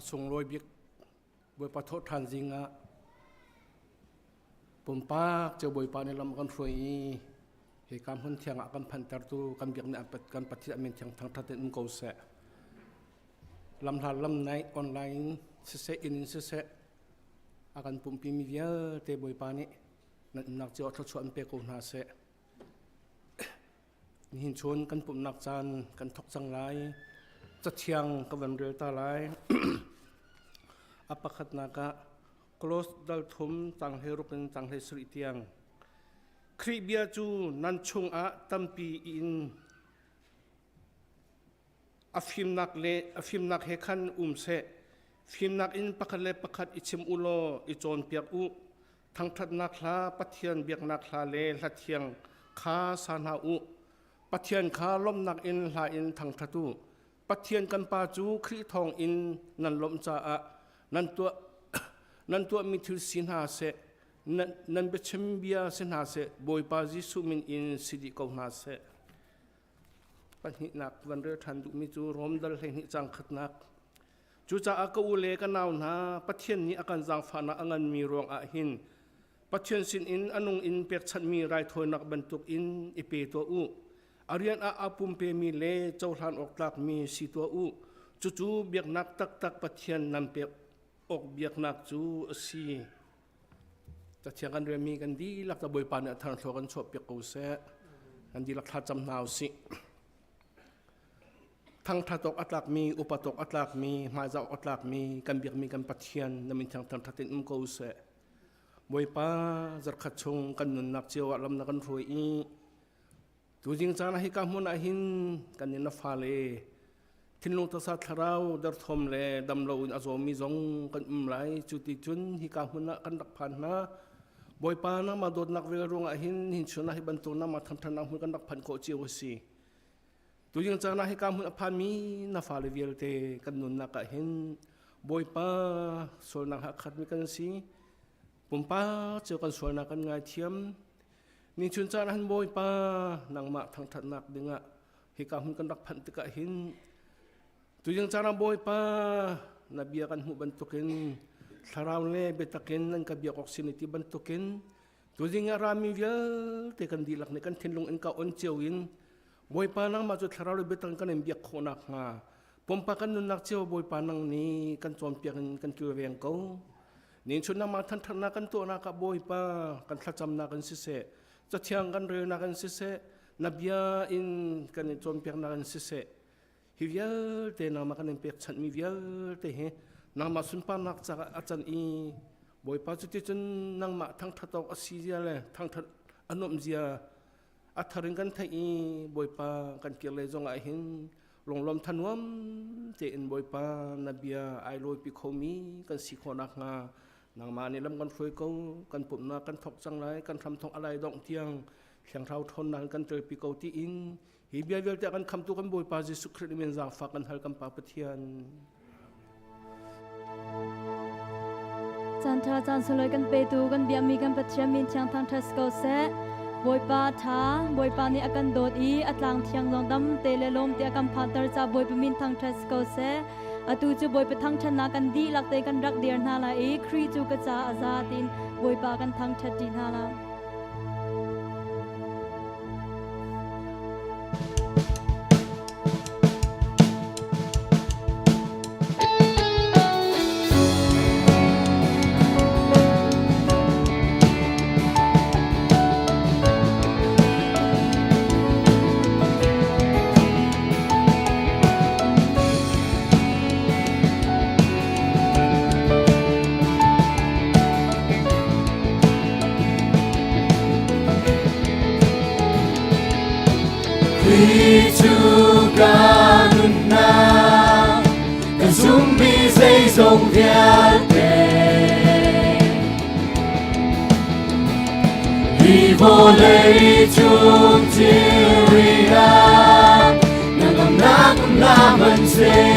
sunglawi bik Bawipa thawhṭhan zing ah pumpak cio Bawipa nih lam kan hruai i hika hmun thiang ah kan phanhtertu kan biakmi kan Pathian min thiang thangṭhat in um ko seh. Lamhla lamnaih online siseh inn in siseh a kan pumhpimi vialte Bawipa nih nan umnak cio ah thluachuah in pe ko hna seh. Nihin chun kan pumhnak caan kan thawk cang lai. Cathiang ka van rel ta lai. A pakhatnak ah Kolos dal thum cang hlei ruk in cang hlei sarih tiang. Khrih bia cu nan chungah tampi in a fimnak le a fimnak he khan um seh. Fimnak in pakhat le pakhat i chim u law i cawnpiak u. Thangṭhatnak hla, Pathian biaknak hla le hla thiang kha sa hna u. Pathian kha lawmhnak in hla in thangṭhat u. Pathian kan Pa cu Khrih thawng in nan lawmh caah nan tuah nan tuahmi thil si hna seh, nan, nan biachim bia si hna seh, Bawipa Jesuh min in si dih ko hna seh. Pahnihnak van rel ṭhan duhmi cu Rom dal 12 caang khatnak. Cucaah ka u le ka nau hna, Pathian nih a kan zaangfahnak a nganmi ruangah hin Pathian sinin a nung in pekchanhmi raithawinak bantukin i pe tuah u. A rian ah aa pumpemi le cohlan awk tlakmi si tuah u. Cucu biaknak taktak Pathian nan pek awk biaknak cu a si. Cathiang kan relmi kan dihlak ta Bawipa nih a thar thlua kan chuahpiak ko seh. Kan dihlak thlacam hna usih. Thangṭhat awk a tlakmi, upat awk a tlakmi, hmaizah awk a tlakmi, kan biakmi kan Pathian na min thiang thangṭhat in um ko seh. Bawipa, zarkhat chung kan nunnak cio ah lam na kan hruai i tuzing caan ah hika hmun ah hin kan in na fale thinlung taksa thlarau derthawm le dam loin a zawmi zong kan um lai. Cu ti cun hika hmun ah kan rak phan hna. Bawipa nangmah dawtnak vel ruangah hin hin chun ah hi bantuk nangmah thangṭhatnak hmun kan rak phanh khawh cio a si. Tuzing caan ah hika hmun a phanmi na fale vialte kan nunnak ah hin Bawipa sualnak ha khatmi kan si. Pumpak cio kan sualnak kan ngaithiam. Nichun caan ah hin Bawipa nangmah thangṭhatnak dingah hika hmun kan rak phanh tikah hin tuzing caan ah Bawipa na bia kan hmuh bantukin thlarau le biatak in nan ka biak awk sin ti bantukin tuzing ah rami vialte kan dihlak nih kan thinlung in ka on cio in Bawipa nangmah cu thlarau le biatak kan in biak khawh nakhnga pumpak kan nunnak cio Bawipa nang nih kan cawnpiak in kan kilveng ko. Ninchun nangmah thanṭhatnak kan tuahnak ah Bawipa kan thlacamnak in siseh, cathiang kan relnak in siseh, na bia in kan in cawnpiaknak in siseh, hi vialte nangmah kan in pekchanhmi vialte hi nangmah sunparnak caah a can i Bawipa cuticun nangmah thangṭhat awk a si zia le thangṭhat a nuamh zia a thar in kan theih i Bawipa kan kir le zong ah hin lunglawm thanuam tein Bawipa na bia ai lawipi khomi kan si khawh nakhnga nangmah nih lam kan hruai ko kan pumhnak kan thawk cang lai kan hramthawk a lai dongh tiang thiangthlarau ṭhawnnak kan telpi ko tiin hi bia vialte kan khamtu kan Bawipa Jesuh Khrih min zaangfah kan hal kan Pa Pathian. Caan ṭha caan sunglawi kan petu kan biakmi kan Pathian min thiang thangṭhat si ko seh. Bawipa ṭha, Bawipa nih a kan dawt i a tlang thiang zong dam te le lawm te a kan phanter ca Bawipa min thangṭhat si ko seh. Atu cu Bawipa thangṭhatnak kan dihlak te kan rak dir hna lai i Khrih cu ka ca a za tiin Bawipa kan thangṭhat ṭi hna lai. Khrih cu ka nunnak ka zummi zeizong vialte hi vawlei cung thilri ah na ngamnak um la hmanhseh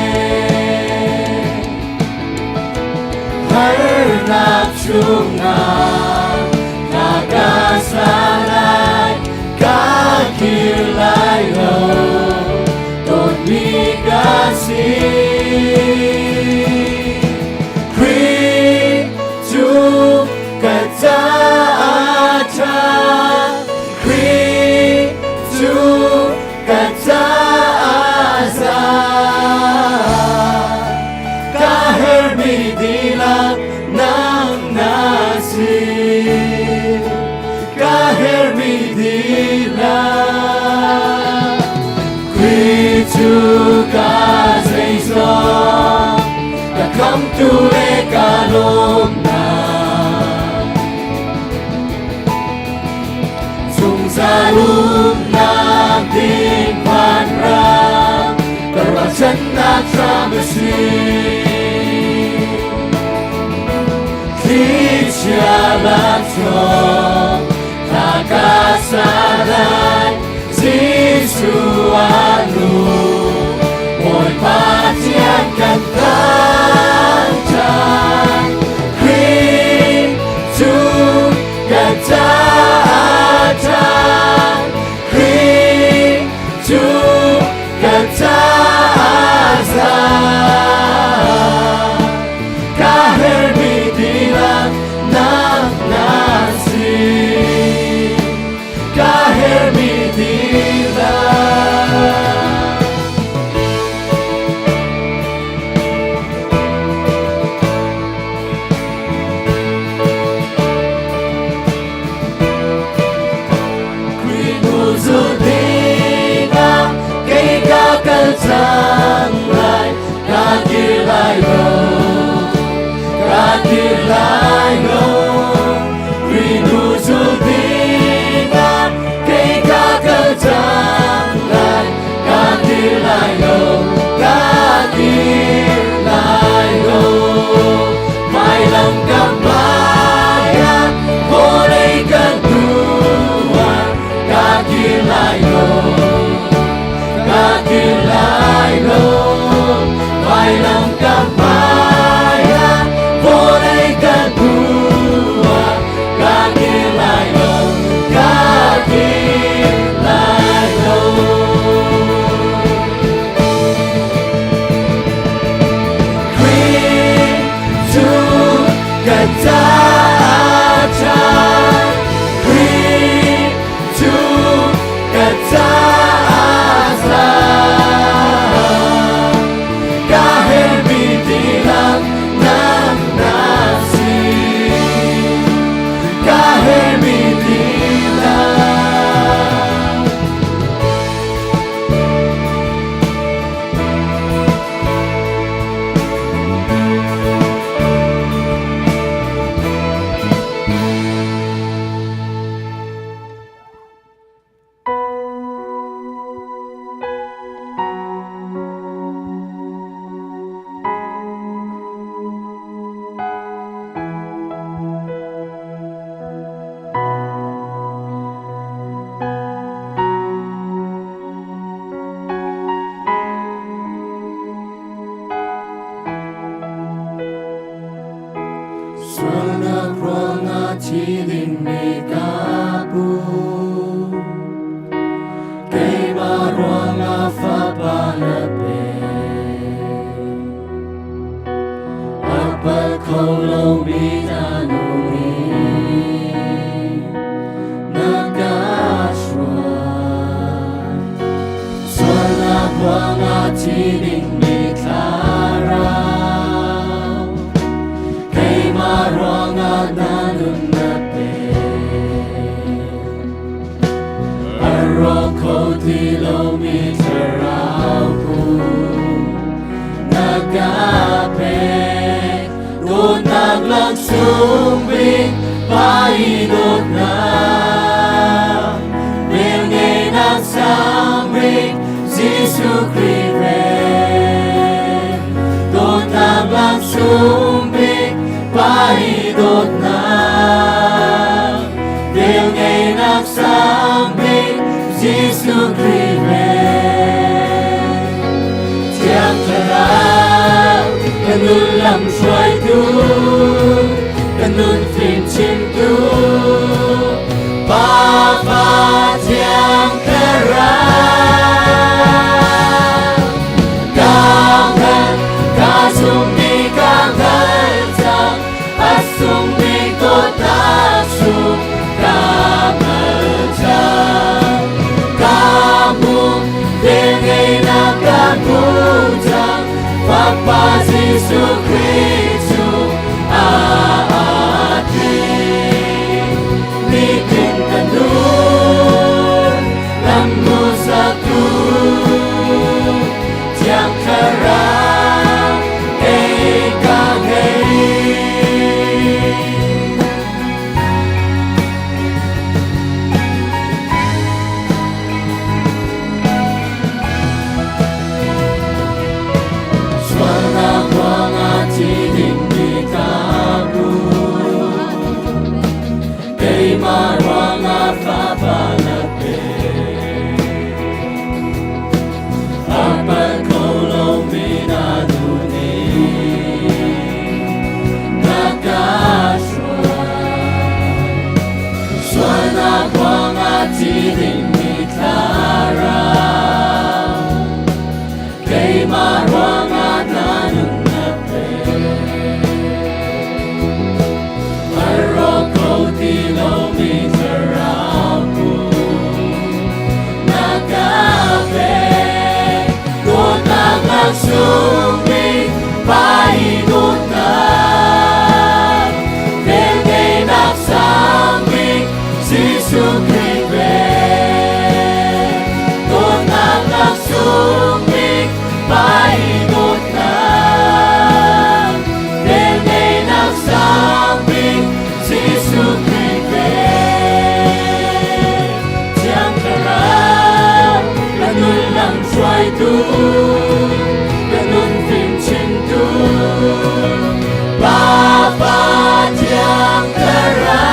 harnak chungah na ka sa lai ka kir lai lo dawtmi ka si. dihlak Khrih cu ka zeizong ka khamtu le ka lawmnak zungzal umnak ding vanram ka ruahchannak hram a si. Thlichia lak zong thla ka sa lai Jesuh a nung Bawipa Pathian kan thangṭhat Khrih cu kan caah ṭha Khrih cu kan caah za ka herhmi dihlak nang na si ka herhmi dihlak. Khrih hnu zulh dingah kei ka kal cang lai, ka kir lai lo, ka kir lai lo. Khrih hnu zulh dingah kei ka kal cang lai, ka kir lai lo, ka kir lai lo. Vailam ka hmai ah vawlei kan hnuah ka kir lai lo, ka kir lai lo. Vailam ka hmai ah vawlei kan hnuah ka kir lai lo, ka kir lai lo. Khrih cu ka caah ṭha, Khrih cu ka caah za. Ka herhmi dihlak nang na si, ka herhmi dihlak. Sualnak ruangah thi dingmi ka pu. Keimah ruangah fapa na pe. A pal kho lomi na nu nih na ka hruai. Sualnak ruangah thi dingmi thlarau. Keimah ruangah na nun na pe. A rawk kho ti lomi thlarau pu na ka pek. Dawtnak laksung bik pa i dawtnak. Velngeihnak sang bik Jesuh Khrih vel. Dawtnak laksung bik pa i dawtnak. Velngeihnak sang bik Jesuh Khrih vel. Thiang Thlarau ka nun lam hruaitu, ka nun fim chimtu, Pa Pa Thiang Thlarau. Ka hngalh, ka zummi ka hngalh cang, a sungmi dawtnak sung ka hngalh cang. Ka hmuh, velngeihnak ka hmu cang, Fapa Jesuh Khrih cu thi dingmi thlarau keimah ruangah na nunnak pek. A rawk kho ti lomi thlarau pum na ka pek. Dawtnak laksung bik Pa i dawtnak, velngeihnak sang bik Jesuh Khrih pek. Dawtnak laksung bik Pa i dawtnak, velngeihnak sang bik Jesuh Khrih pek. Thiang Thlarau, ka nun lam hruaitu, ka nun fimchimtu, Pa Pa Thiang Thlarau.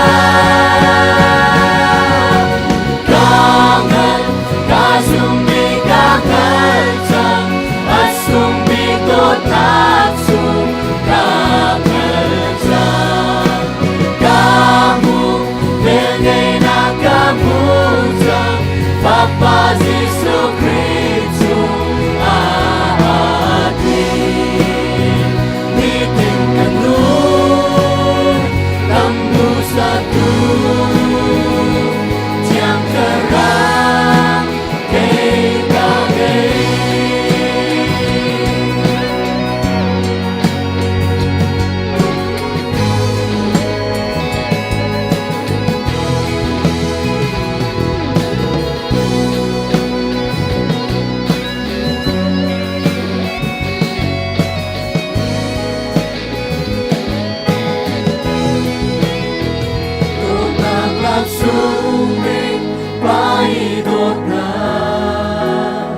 Ka hngal, ka zummi ka hngal cang, a sungmi dawtnak chung ka hngal cang. Ka hmu, velngeihnak ka hmu cang, Fapa Jesuh Khrih chung ah ti. Nitin ka nun, lam satu, Thiang Thlarau kei ka ngei. Dawtnak laksung bik Pa i dawtnak,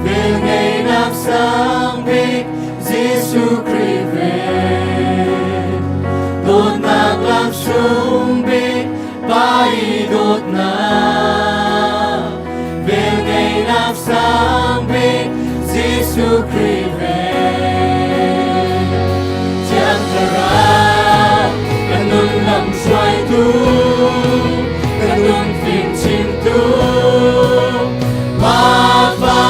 velngeihnak sang bik Jesuh Khrih vel. Dawtnak laksung bik Pa i dawtnak, velngeihnak sang bik Jesuh Khrih vel. Thiang Thlarau, ka nun lam hruaitu, ka nun fimchimtu, Pa Pa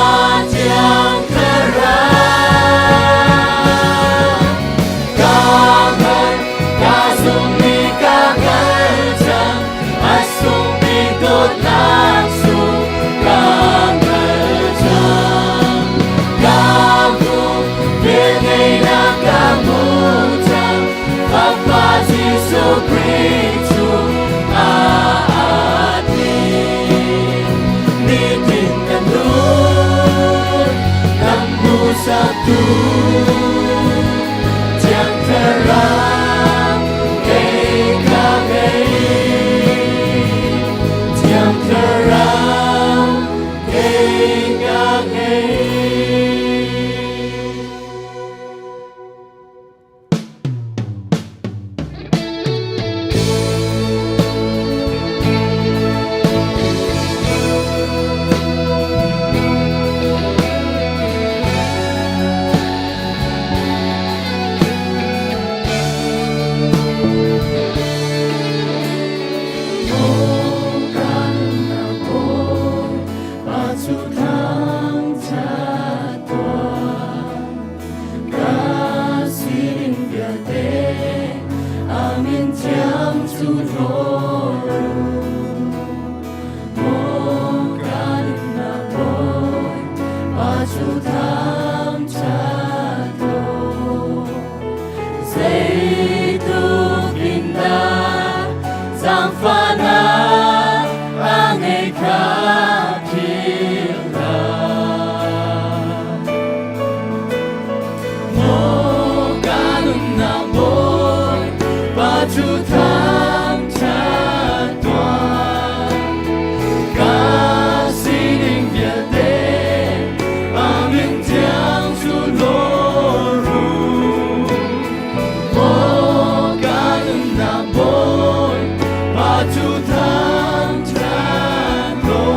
Thiang Thlarau. Ka hngal, ka zummi ka hngal cang, a sungmi dawtnak sung ka hngal cang. Ka hmu, velngeihnak ka hmu cang, Fapa Jesuh Khrih cu aa ti. Nitin ka nun, lam hmuhsaktu, Thiang Thlarau kei ka ngei. Thiang Thlarau kei ka ngei. Ka sining vialte amin thiang cu hlaw Maw ka nunnak Bawi Pa cu thangṭhat law. Zeitluk in dah zaangfahnak a ngei kha philh hlah. Maw ka nunnak Bawi Pa cu thangṭhat tuah. Ka sining vialte amin thiang cu lawr u. Maw ka nunnak Bawi Pa cu thangṭhat law.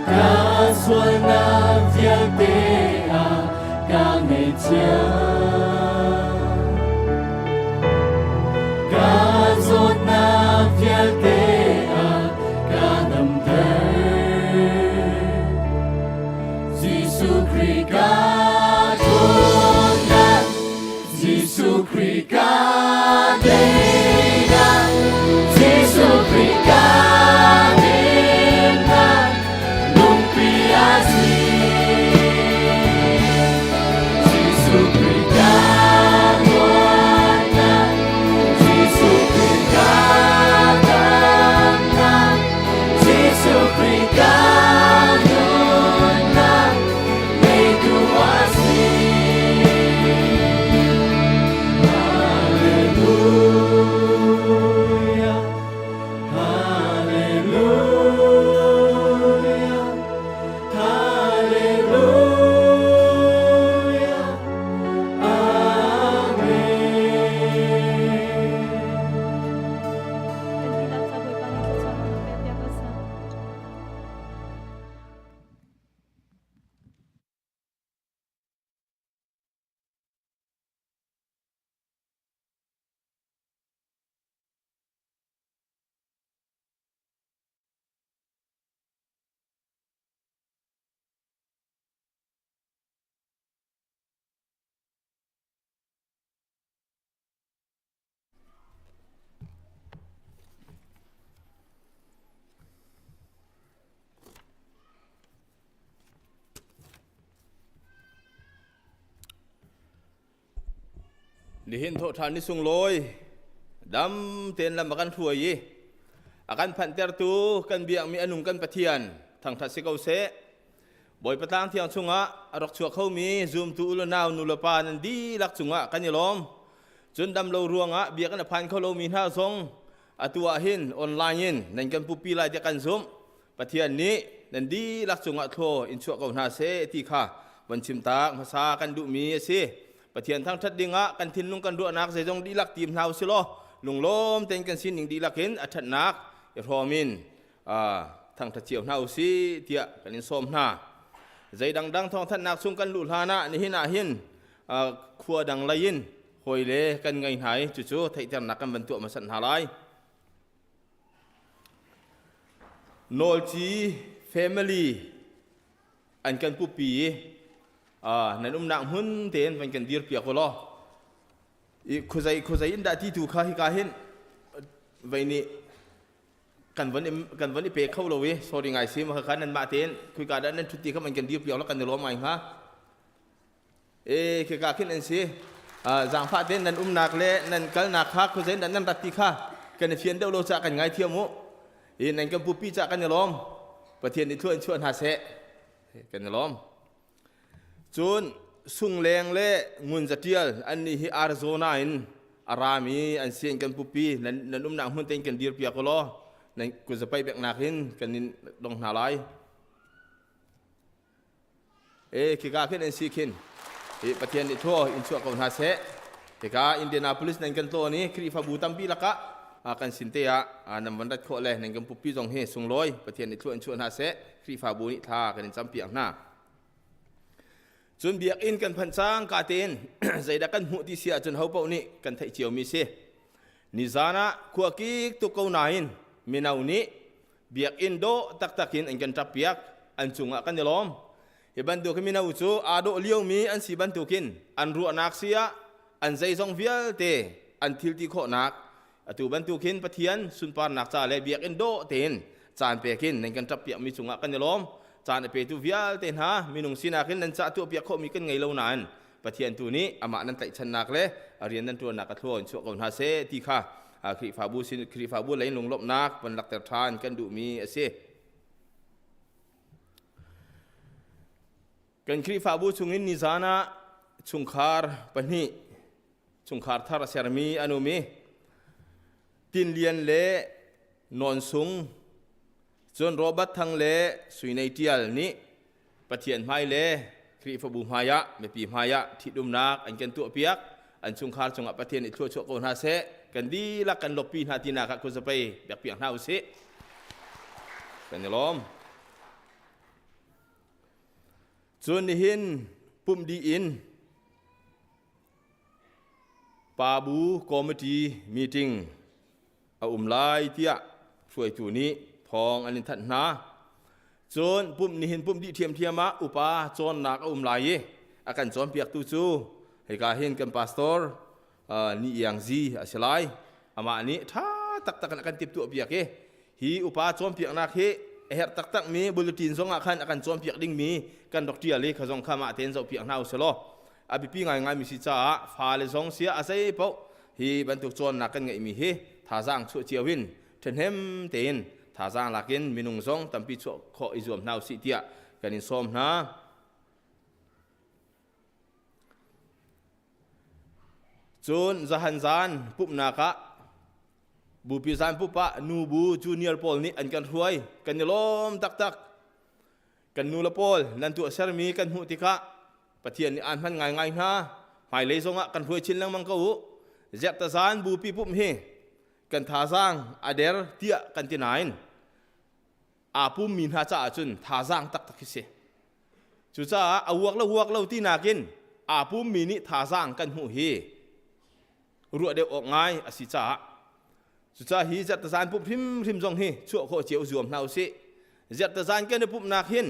Ka sualnak vialte a ka ngaihthiam. Ka zawtnak vialte a ka damter. Jesuh Khrih ka ṭhawnnak, Jesuh Khrih ka teinak, Jesuh Khrih ka himnak, lungpi a si. Jesuh Khrih ka luatnak, Jesuh Khrih ka damnak, Jesuh Khrih ka nunnak, ngeitu a si. Hallelujah, Hallelujah, Hallelujah, Amen. Kan dihlak ca Bawipa nih thluachuahnak na pek piak ko seh. Nihin thawhṭhan ni sunglawi dam tein lam a kan hruai i a kan phanhtertu kan biakmi a nung kan Pathian thangṭhat si ko seh. Bawipa tlang thiang chungah a rak chuak khomi zumtu u le nau nu le pa nan dihlak cungah kan i lawm. Cun damlo ruangah biakinn a phan kho lomi hna zong atu ah hin online in nan kan pupi lai tiah kan zumh. Pathian nih nan dihlak cungah thlaw in chuah ko hna seh ti kha von chim tak hmasa kan duhmi a si. Pathian thangṭhat dingah kan thinlung kan ruahnak zeizong dihlak tim hna usih law lunglawm tein kan sining dihlak in a ṭhatnak i hrawm in thangṭhat cio hna usih tiah kan in sawm hna. Zei dangdang thawngthanhnak chung kan luh hlan ah nihin ah hin khua dang lei in hawile kan ngei hna i cucu theihternak kan van tuah hmasat hna lai. Nawlci family an kan pupi i nan umnak hmun tein van kan dir piak u law i khuazei khuazei in dah ti tu kha hika hin vei nih kan von kan von i pe kho lo i sorry ngai si ma kha nan mah tein khuika dah nan ṭhut ti kha man kan dir piak lo kan i lawm ngai hnga. E khika khin an si. Zaangfah tein nan umnak le nan kalnak kha khuazei nan nan rat ti kha kan i fian deuh lo caah kan ngaithiam u. I nan kan pupi caah kan i lawm. Pathian nih thlua in chuah hna seh. Kan i lawm. Cun Sungleng le Ngun Zatial an nih hi Arizona in a rami an si in kan pupi nan nan umnak hmun tein kan dir piak u law nan kutzapai beknak in kan in dong hna lai. E khika khin an si khin i Pathian nih thaw in chuah ko hna seh. Hika Indianapolis nan kan tlawn i Khrihfabu tampi lakah kan sin te ah nan van rat khawh le nan kan pupi zong hi sunglawi Pathian nih thlua in chuah hna seh. Khrihfabu nih thla kan in campiak hna. Cun biakinn kan phanh cang ka tein zeidah kan hmuh ti si ahcun ho paoh nih kan theih ciomi si. Nizan ah khua kik tuk ko nain mino nih biakinn dawh taktak in an kan ṭap piak, an cungah kan i lawm. Hi bantuk mino cu aa dawh liomi an si bantukin an ruahnak si ah an zeizong vialte an thil ti khawhnak atu bantukin Pathian sunparnak ca le biakinn dawh tein caan pekin nan kan ṭap piakmi cungah kan i lawm. Caan a petu vialte hna minung sinak in nan cah tuah piak khawhmi kan ngei lo nain Pathian tu nih amah nan tlaihchannak le a rian nan ṭuannak a thlua in chuah ko hna seh ti kha Khrihfabu sin Khrihfabu lei lunglawmhnak van lakter ṭhan kan duhmi a si. Kan Khrihfabu chungin nizan ah chungkhar pahnih chungkhar thar a sermi an um i Tin Lian le Nawn Sung cun Robert Thang le Sui Nei Ṭial nih Pathian hmai le Khrihfabu hmaiah mipi hmaiah ṭhitumnak an kan tuahpiak. An chungkhar cungah Pathian nih thluachuah ko hna seh. Kan dihlak kan lawmhpi hna tinak ah kuzapei biakpiak hna usih. Kan i lawm. Cun nihin pumh dih in Pabu committee meeting a um lai tiah hruaitu nih thawng an in thanh hna. Cun pumh nihin pumh dih ṭhiamṭhiam ah upa cawnnak a um lai i a kan cawnpiaktu cu hika hin kan pastor Ni Iang Zi a si lai. Amah nih ṭha taktak in a kan timhtuah piak i hi upa cawnpiaknak hi a herh taktakmi bulletin zong ah khan a kan cawnpiak dingmi kan rak ṭial i kha zong kha mah tein zohpiak hna usih law a biapi ngaingaimi si caah fale zong sia a zei paoh hi bantuk cawnnak kan ngeihmi hi thazaang chuah cio in ṭhahnem tein thazaang lakin minung zong tampi chuah khawh i zuam hna usih tiah kan in sawm hna. Cun zahan zan pumhnak ah Bupi zan pup ah nubu junior pawl nih an kan hruai. Kan i lawm taktak. Kan nu le pawl nan tuahsermi kan hmuh tikah Pathian nih aan hman ngaingai hna. Hmailei zongah kan hruai chin lengmang ko u. Zerhtazan bupi pumh hi kan thazaang a der tiah kan ti nain aa pummi hna caah cun thazaang taktak hi si. Cucaah a uak le uak lo ti nakin aa pummi nih thazaang kan hmuh hi ruah deuh awk ngai a si caah cucaah hi zarhtazan pumh hrimhrim zong hi chuah khawh cio zuam hna usih. Zarhtazan kan i pumhnak hin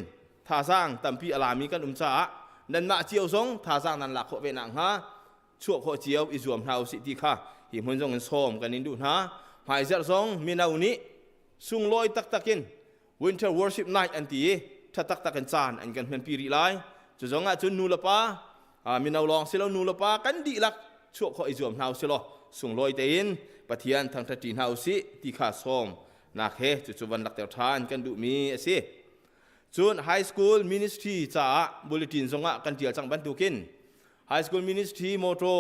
thazaang tampi a lami kan um caah nanmah cio zong thazaang nan lak khawh ve nakhnga chuah khawh cio i zuam hna usih ti kha hi hmun zong in sawm kan in duh hna. Hmaizarh zong mino nih sunglawi taktak in winter worship night an ti i ṭha taktak in caan an kan hmanpi rih lai. Cu zong ah cun nu le pa mino lawng si lo nu le pa kan dihlak chuah khawh i zuam hna usih law sunglawi tein Pathian thangṭhat ṭi hna usih ti kha sawm nak he cucu van lakter ṭhan kan duhmi a si. Cun high school ministry caah bulletin zongah kan ṭial cang bantukin high school ministry motor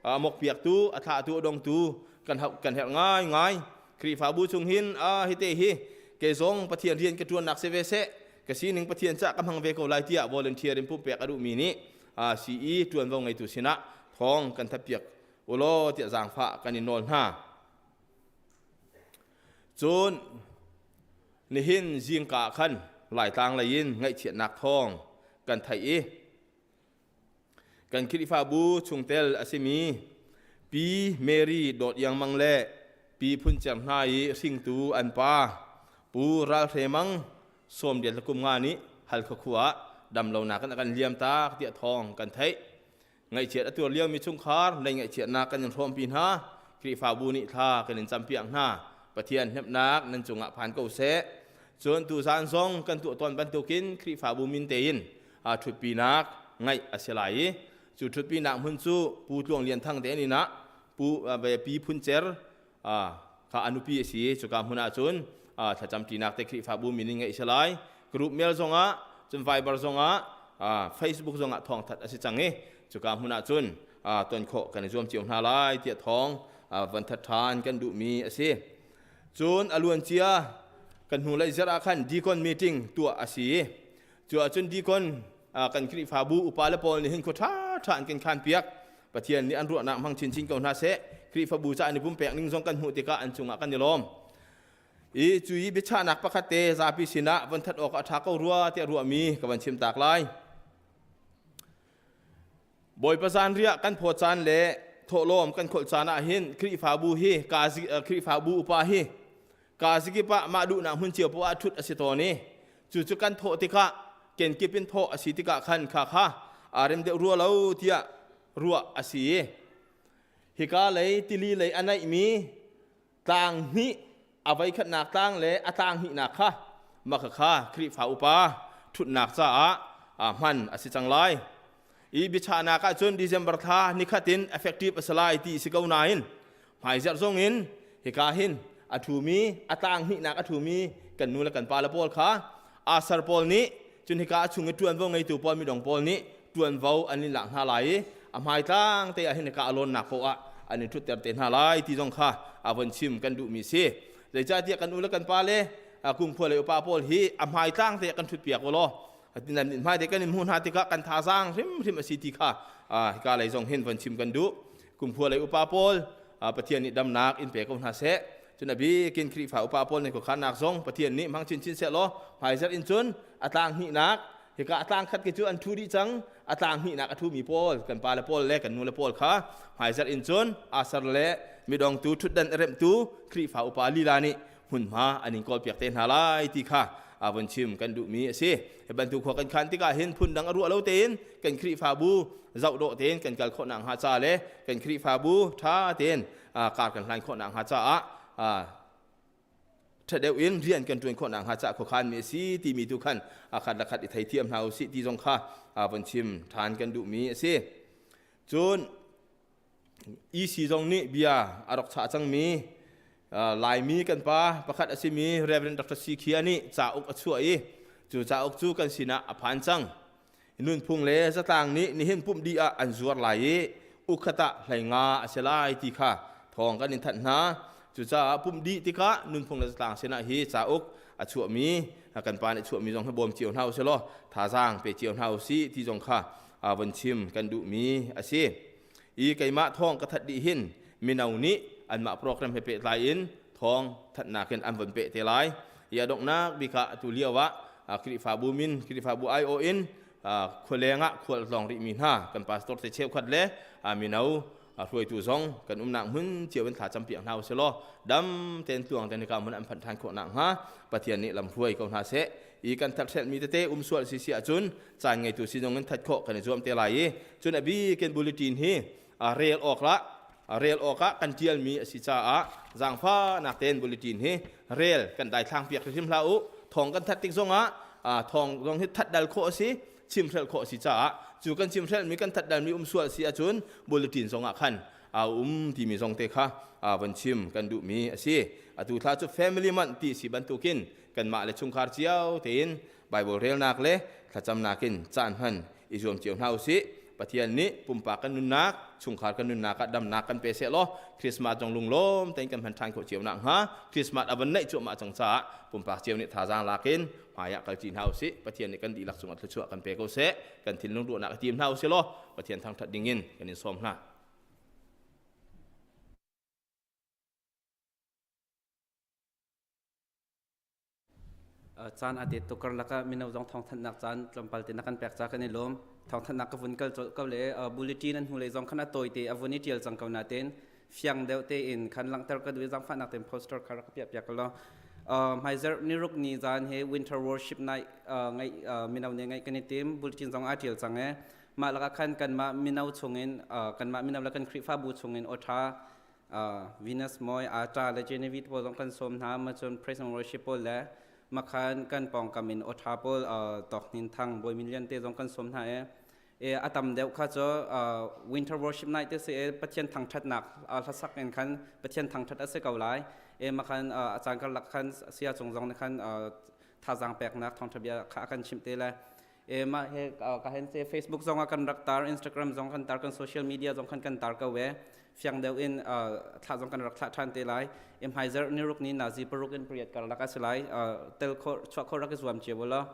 a mokpiaktu a thlahtu a dongtu kan kan herh ngai ngai. Khrihfabu chung hin a hite hi kei zong Pathian rian ka ṭuannak si ve seh, ka sining Pathian cah ka hmang ve ko lai tiah volunteer in pumpek a duhmi nih CE ṭuanvo ngeitu sinah thawng kan thatpiak ulaw tiah zaangfah kan in nawl hna. Cun nihin zingka ah khan Laitlang lei in ngaihchiatnak thawng kan theih i kan Khrihfabu chungtel a simi Pi Mary Dawt Iang Mang le Pi Phun Cer hna i hringtu an pa Pu Ral Hre Mang sawmriat le kum nga nih Halkha khua ah damlonak in a kan liam tak tiah thawng kan theih. Ngaihchiat a tuar liomi chungkhar lei ngaihchiatnak kan in hrawmpi hna. Khrihfabu nih thla kan in campiak hna. Pathian hnemhnak nan cungah phan ko seh. Cun tuzaan zong kan tuah tawn bantukin Khrihfabu min tein ṭhutpinak ngaih a si lai i cu ṭhutpinak hmun cu Pu Tluang Lian Thang te an inn ah Pu Pi Phun Cer kha a nupi a si i cuka hmun ah cun thlacamṭinak te Khrihfabu min in ngeih a si lai. Group mail zongah cun Viber zongah Facebook zongah thawngthat a si cang i cuka hmun ah cun ton khawh kan i zuam cio hna lai tiah thawng van that ṭhan kan duhmi a si. Cun a luancia kan hnulei zarh ah khan deacon meeting tuah a si i cu ahcun deacon kan Khrihfabu upa le pawl nih hin khua ṭhaṭha an kan khan piak. Pathian nih an ruahnak hmang chinchin ko hna seh. Khrihfabu ca an i pumpek ning zong kan hmuh tikah an cungah kan i lawm. I cu i biachahnak pakhat te zapi sinah von that awk a ṭha ko rua tiah ruahmi ka van chim tak lai. Bawipa zanriah kan phaw caan le thawhlawm kan kholh caan ah hin Khrihfabu hi Khrihfabu upa hi Kazikip ah mah duhnak hmun cio poah ah ṭhut a si tawn i cucu kan thawh tikah kenkip in thawh a si tikah khan kha kha aa rem deuh rua lo tiah ruah a si i hika lei tili lei a naihmi tlang hnih a voikhatnak tlang le a tlang hnihnak kha maka kha Khrihfa upa ṭhutnak caah hman a si cang lai. I biachahnak ah cun December thla nikhat in effective a si lai ti si ko nain hmaizarh zong in hika hin a ṭhumi a tlang hnihnak a ṭhumi kan nu le kan pa le pawl kha asar pawl nih cun hika a chung i ṭuanvo ngeitu pawl midong pawl nih ṭuanvo an in lak hna lai i a hmaitlang te ah hin hika a lawnnak paoh ah an in ṭhutter te hna lai ti zong kha a von chim kan duhmi si. Zeicahtiah kan u le kan pa le kumkhua le upa pawl hi a hmaitlang te ah kan ṭhutpiak u law nan hmai te kan in hmuh hna tikah kan thazaang hrimhrim a si ti kha hika lei zong hin von chim kan duh. Kumkhua lei upa pawl Pathian nih damnak in pe ko hna seh. Cun a bikin Khrihfa upa pawl nih khuakhannak zong Pathian nih hmang chinchin seh law hmaizarh in cun a tlang hnihnak Hika a tlang khat khi cu an ṭhu dih cang. A tlang hnihnak a ṭhumi pawl, kan pa le pawl le kan nu le pawl kha hmaizarh in cun asar le midongtu ṭhutdan a remhtu Khrihfa upa lila nih hmunhma an in kawlpiak te hna lai ti kha a vun chim kan duhmi a si. Hi bantuk khua kan khan tikah hin phundang a ruah lo tein kan Khrihfabu zoh dawh tein kan kal khawh nakhnga ca le kan Khrihfabu ṭha tein kar kan hlan khawh nakhnga caah ṭha deuh in rian kan ṭuan khawh nakhnga ca khuakhanmi a si timi tu khan a khat le khat i theithiam hna usih ti zong kha von chim ṭhan kan duhmi a si. Cun EC zong nih bia a rak chah cangmi Laimi kan pa pakhat a simi Reverend Dr. C. Khia nih cauk a chuah i cu cauk cu kan sinah a phan cang. Nunphung le zatlang nih nihin pumh dih ah an zuar lai i ukhat ah hleinga a si lai ti kha thawng kan in thanh hna. Cucaah pumh dih tikah nunphung le zatlang sinah hi cauk a chuahmi kan pa nih chuahmi zong hi bawm cio hna usih law thazaang pe cio hna usih ti zong kha von chim kan duhmi a si. I keimah thawng ka that dih hin mino nih anmah program he pehtlai in thawng thatnak in an von peh te lai. I a donghnak bik ah atu lio ah Khrihfabu min Khrihfabu aiawh in khualeng ah khual tlawng rihmi hna kan pastor te cheukhat le mino hruaitu zong kan umnak hmun cio in thla campiak hna usih law dam tein tluang tein hika hmun an phanh ṭhan khawh nakhnga Pathian nih lam hruai ko hna seh. I kan thathrelhmi tete um sual si si ahcun caan ngeitu sinung in that khawh kan i zuam te lai i cun a bikin bulletin hi rel awk lah rel awk ah kan tialmi a si caah zaangfahnak tein bulletin hi rel kan daithlang piak hrim hlah u. Thawng kan that tik zongah thawng zong hi that dal khawh a si, chimhrelh khawh a si caah cu kan chimhrelhmi kan that dalmi um sual si ahcun bulletin zongah khan a um timi zong te kha von chim kan duhmi a si. Atu thla cu family month ti si bantukin kanmah le chungkhar cio tein Bible relnak le thlacamnak in caan hman i zuam cio hna usih. Pathian nih pumpak kan nunnak, chungkhar kan nunnak ah damnak kan pe seh law Christmas zong lunglawm tein kan hman ṭhan khawh cio nakhnga Christmas a van naih cuahmah cang caah pumpak cio nih thazaang lak in hmai ah kalṭi hna usih. Pathian nih kan dihlak cungah thluachuah kan pe ko seh. Kan thinlung ruahnak i tim hna usih law Pathian thangṭhat dingin kan in sawm hna. Caan a det tuk karlak ah mino zong thawngthanhnak caan tlawmpal te na kan pek ca kan i lawm. Thawngthanhnak ka vun kal colh ko le bulletin an hnulei zong khan a tawi te a vun i ṭial cang ko nain fiang deuh tein khan langhter ka duh i zaangfahnak tein poster kha rak ka piah piak law. Hmaizarh niruk ni zaan he winter worship night ngeih mino nih ngeih kan i tim. Bulletin zong aa ṭial cang e. Mah lakah khan kanmah mino chungin kanmah mino le kan Khrihfabu chungin aw ṭha Venus Moi, Ata le Genevieve pawl zong kan sawm hna. Ma cun praise and worship pawl le makhan kan pawngkam in awṭha pawl Tawk Hnin Thang, Bawi Min Lian te zong kan sawm hna e. E a tam deuh kha cu winter worship night te si e Pathian thangṭhatnak hlasak in khan Pathian thangṭhat a si ko lai. E makhan a caan karlak khan sia cung zong nih khan thazaang peknak thawngṭha bia kha a kan chimh te lai. E mah he ka hen se Facebook zong ah kan rak tar, Instagram zong kan tar, kan social media zong khan kan tar ko e. Fiang deuh in thlah zong kan rak thlah ṭhan te lai. E hmaizarh niruk ni nazi paruk in pariat karlak a si lai. Tel kho chuah kho rak i zuam cio law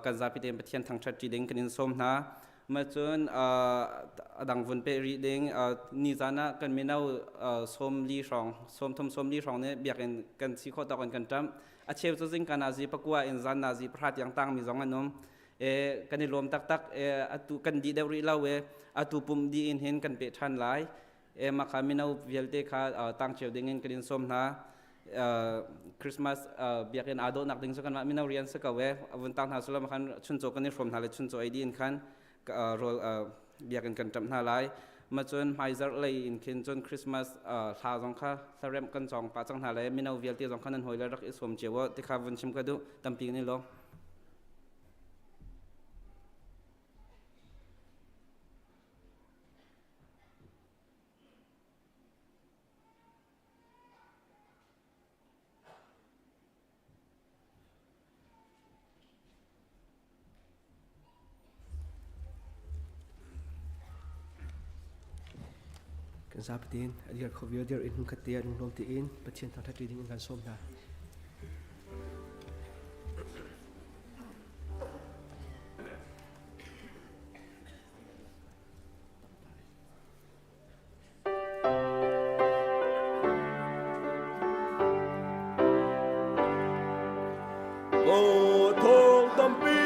kan zapi tein Pathian thangṭhat ṭi ding kan in sawm hna. Ma cun a dang vun pe rih ding ni zan ah kan mino 40 hrawng 30 40 hrawng nih biakinn kan si khawh tawk in kan ṭamh. A cheu cu zingka nazi 9 in zan nazi 10 tiang tangmi zong an um. E, kan i lawm taktak. E, atu kan dih deuh rih lo e. Atu pum dih in hin kan pe ṭhan lai. E, mah kha mino vialte kha tang cio ding in kan in sawm hna. Christmas biakinn aa dawhnak ding cu kanmah mino rian si ko e. Vun tang hna sulaw khan chuncaw kan i hrawm hna le chuncaw ei dih in khan rawl biakinn kan ṭamh hna lai. Ma cun hmaizarh lei in khin cun Christmas hla zong kha hlaremh kan cawng pah cang hna le mino vialte zong kha nan hawi le rak i sawm cio ti kha vun chim ka duh. Tampi kan i lawm. Kan zapi tein a dir kho vial dir in hmunkhat te ah lunglawm tein Pathian thangṭhat ding in kan sawm hna. Aw thawng tampi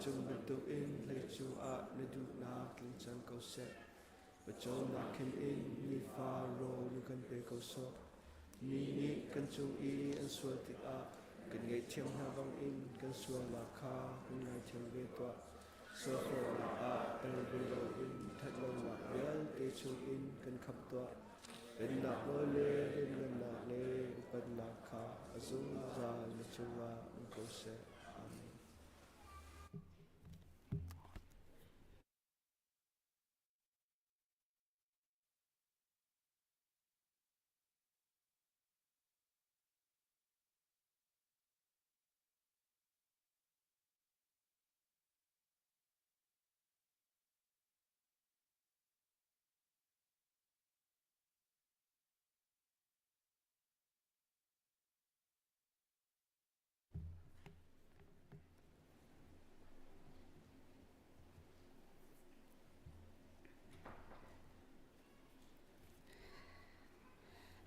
Vancung bantukin leicung ah na duhnak tling cang ko seh. Pawcawmnak khin in nifa rawl na kan pe ko sawh. Mi nih kan cung i an sual tikah kan ngaihthiam hna bangin kan sualnak kha kan ngaithiam ve tuah. Sualkhawhnak ah tel ve loin ṭhatlonak vialte chungin kan khamh tuah. Pennak nawl le lianngannak le upatnak kha a zungzal na cungah um ko seh. Amen.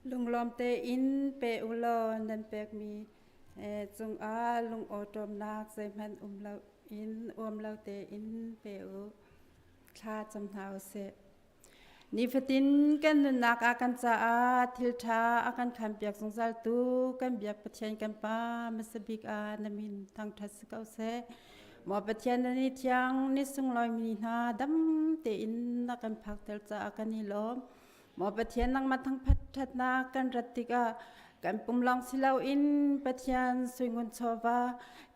Lunglawm tein pe u law nan pekmi cungah lungawṭawmnak zeihmanh um loin uam lo tein pe u. Thla cam hna u sih. Nifatin kan nunnak ah kan caah thil ṭha a kan khanpiak zungzaltu kan biak Pathian kan Pa hmasa bik ah na min thangṭhat si ko seh. Maw Pathian na ni thiang ni sunglawi mi hna dam tein na kan phakter caah kan i lawm. Maw Pathian nangmah thangphat ṭhatnak kan rat tikah kan pum lawng si loin Pathian suingun chawva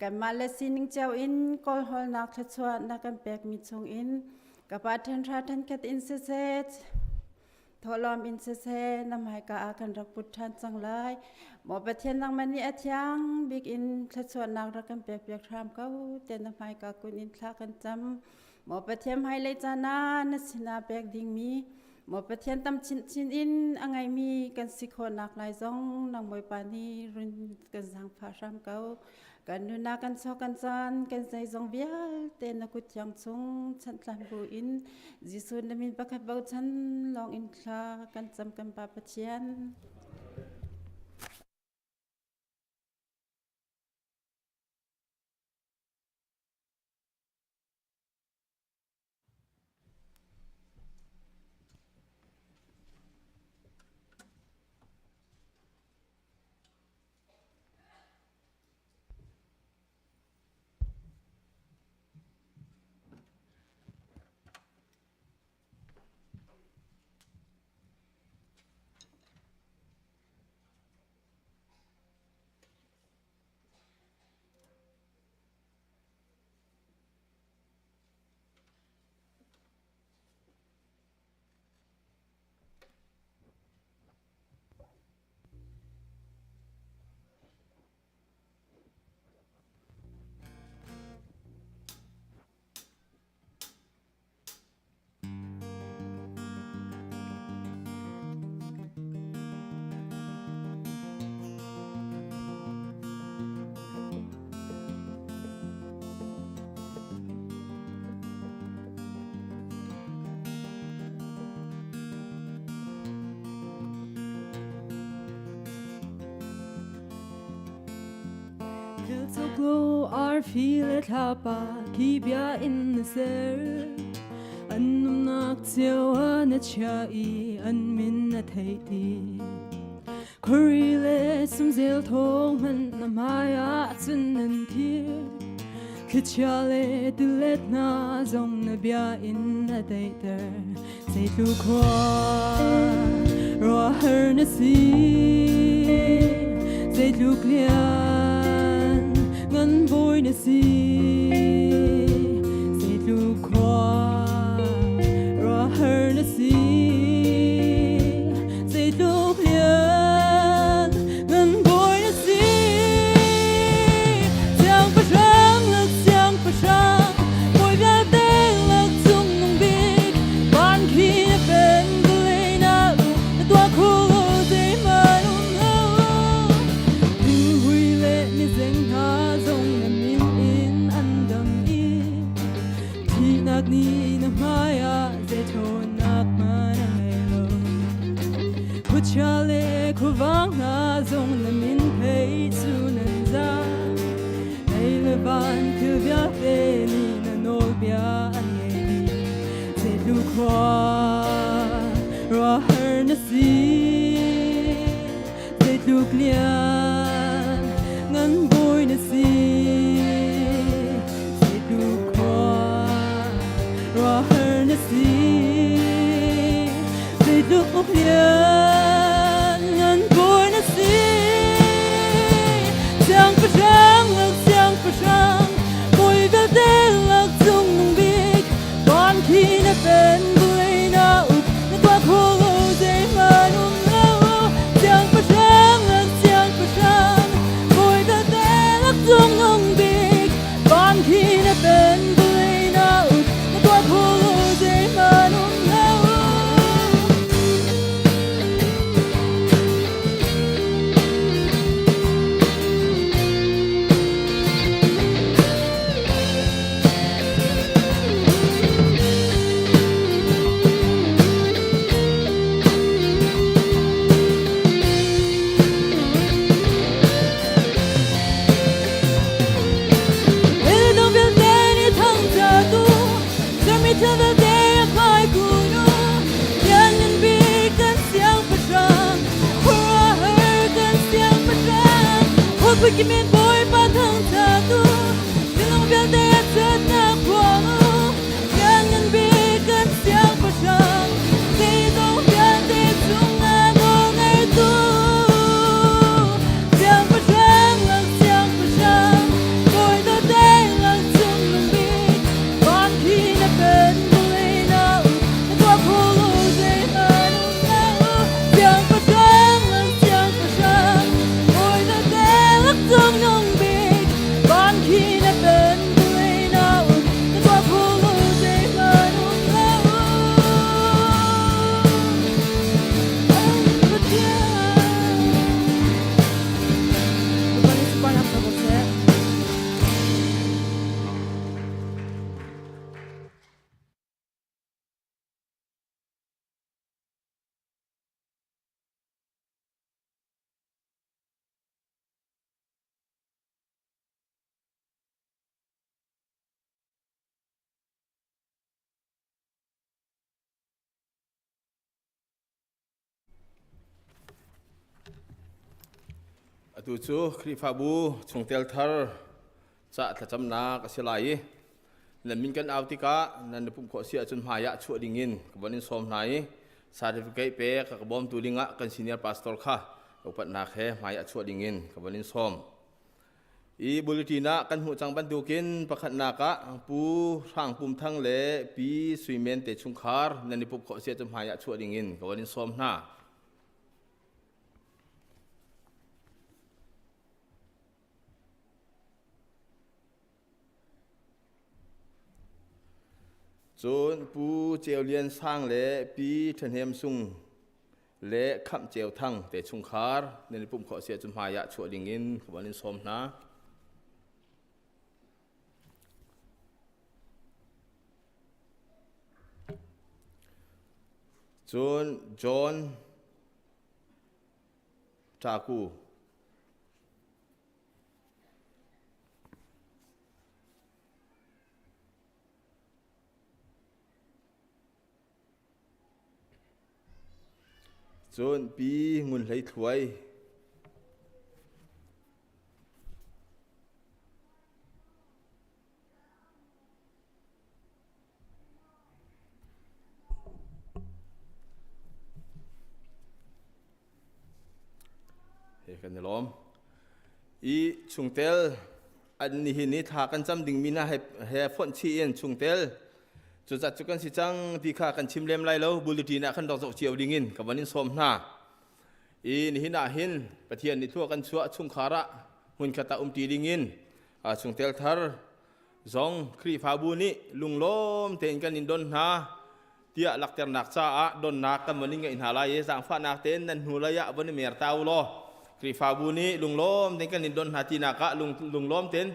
kanmah le sining cio in kawlhawlnak thluachuah na kan pekmi chungin Ka pa ṭhenhra ṭhenkhat in siseh, thawhlawm in siseh, na hmaika ah kan rak put ṭhan cang lai. Maw Pathian nangmah nih a thiang bik in thluachuahnak rak kan pekpiak hram ko, tiah na hmaika kun in thla kan cam. Maw Pathian hmailei caan ah na sinah pek dingmi, Maw Pathian tam chinchin in a ngeimi kan si khawhnak lai zong nang Bawipa nih run kan zaangfah hram ko. Kan nunnak kan chaw kan caan kan zeizong vialte na kut thiang chung chanhtlan bu in Jesuh na min pakhat bochan lawng in thla kan cam kan Pa Pathian. Thil arfi le thlapa khi bia in na ser. An nunnak cio ah na chia i an min na theih ti. Khuari le sumzel thawng hmanh na hmai ah cun nan thir. Thlichia le tilet hna zong na bia in na daihter. Zeitluk khua ruahhar na si. Zeitluk lian ngan bawi na si. Zeitluk khua ruahhar na si. Zeitluk lian ngan bawi na si. Siangpahrang lak siangpahrang bawi vialte lak cungnung bik van khi na pen vawlei na lu na tuah kho zeihmanh um lo. Thinghmui le mizeng hna zong na min in an dam i thihnak nih na hmaiah zei ṭhawnnak hmanh a ngei lo. Khuachia le khuavang hna zong na min thei cu nan za. Lei le van thil vialte nih Zeitluk lian ngan bawi na si, zeitluk khua ruahhar na si, zeitluk lian ngan bawi na si. Siangpahrang lak siangpahrang, bawi vialte lak cungnung bik, van khi na pen vulei na uk, na tuah kho lo zeihmanh um lo. Siangpahrang lak siangpahrang, bawi vialte lak cungnung bik, van khi na pen vulei na uk, na tuah kho lo zeihmanh um lo. Dong vialte nih thangṭhat u, sermi thil vialte a hmai kun u. Lianngan bik kan siangpahrang, khuaruahhar kan siangpahrang. Hawi kim in Bawipa thangṭhat u, minung vialte a ṭhatnak phuang u. Lianngan bik kan siangpahrang, zeizong vialte cungah nawlngeitu. Siangpahrang lak siangpahrang, bawi vialte lak cungnung bik, van khi na pen vulei na uk, na tuah kho lo zeihmanh um lo. Siangpahrang lak siangpahrang, bawi vialte lak cungnung bik, van khi na pen vulei na uk, na tuah kho lo zeihmanh um lo. Pathian. Bawipa nih sunparnak co ko seh. Atu cu Khrihfabu chungtel thar ca thlacamnak a si lai i nan min kan au tikah nan i pumh khawh si ahcun hmai ah chuah dingin ka von in sawm hna i certificate pek ka bawmtu dingah kan senior pastor kha upatnak he hmai ah chuah dingin ka von in sawm. I bulletin ah kan hmuh cang bantukin pakhatnak ah Pu Hrang Pum Thang le Pi Sui Men te chungkhar nan i pup khawh sia cu hmai ah chuah dingin ka van in sawm hna. Cun Pu Ceu Lian Sang le Pi Ṭhahnem Sung le Khamh Ceu Thang te chungkhar nan i pumh khawh si ahcun hmai ah chuah dingin ka van in sawm hna. Cun John Ṭaku Cun Pi Ngun Hlei Thluai He kan i lawm. I chungtel an nihin i thla kan cam dingmi hna he fonh chih in chungtel cuzat cu kan si cang ti kha kan chim lem lai lo bulletin ah khan rak zoh cio dingin ka van in sawm hna. I nihin ah hin Pathian nih thlua kan chuah chungkhar ah hmunkhat ah umṭi dingin chungtel thar zong Khrihfabu nih lunglawm tein kan in don hna tiah lakternak caah donnak kan von in ngeih hna lai i zaangfahnak tein nan hnu lei ah von i mer ta u law Khrihfabu nih lunglawm tein kan in don hna tinak ah lunglawm tein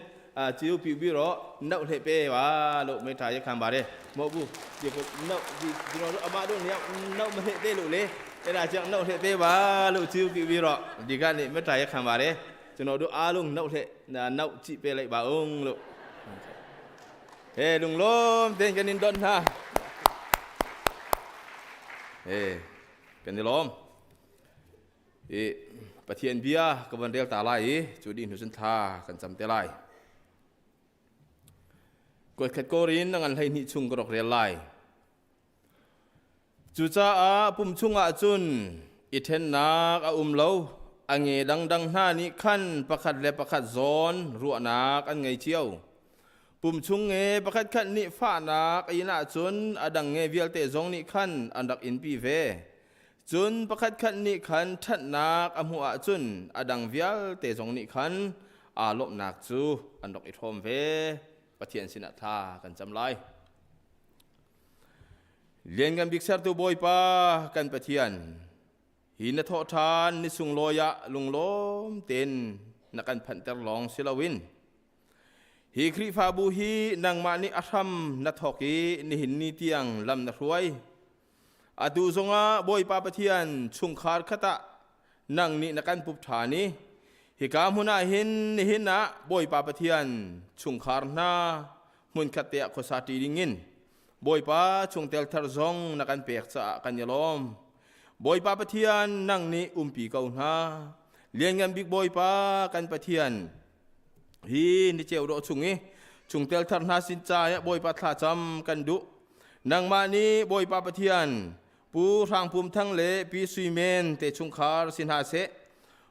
ciu pi bi ro no hle pe wa lo me tha ye kham bare mo bu di ko no di di ro ama do ni no ma he te lu le era chang no hle pe wa lo ciu pi bi ro di ka ni me tha ye kham bare chuno du alung no hle na no chi pe lai ba ung lu He lunglawm tein kan in don hna. He kan i lawm. I Pathian bia ka van rel ta lai i cu dih hnu cun thla kan cam te lai. Kuatkhat korin na ngan 12 chung ka rak rel lai. Cucaah pum chungah cun i ṭhennak a um lo. A nge dangdang hna nih khan pakhat le pakhat zawn ruahnak an ngei cio. Pum chung nge pakhatkhat nih fahnak a in ahcun a dang nge vialte zong nih khan an rak inpi ve. Cun pakhatkhat nih khan ṭhatnak a hmuh ahcun a dang vialte zong nih khan aa lawmhnak cu an rak i hrawm ve. Pathian sinah thla kan cam lai. Lianngan bik sertu Bawipa kan Pathian, hi na thawh ṭhan ni sunglawi ah lunglawm tein na kan phanhter lawng si loin hi Khrihfabu hi nangmah nih a hram na thawk i nihin ni tiang lam na hruai. Atu zongah Bawipa Pathian chungkhar khat ah nang nih na kan pup ṭhan i hika hmun ah hin nihin ah Bawipa Pathian chungkhar hna hmunkhat te ah khuasa ṭi dingin Bawipa chungtel thar zong na kan pek caah kan i lawm. Bawipa Pathian nang nih umpi ko hna. Lianngan bik Bawipa kan Pathian hi ni ceu dawh chung i chungtel thar hna sin ca ah Bawipa thlacam kan duh. Nangmah nih Bawipa Pathian Pu Hrang Pum Thang le Pi Sui Men te chungkhar si hna seh.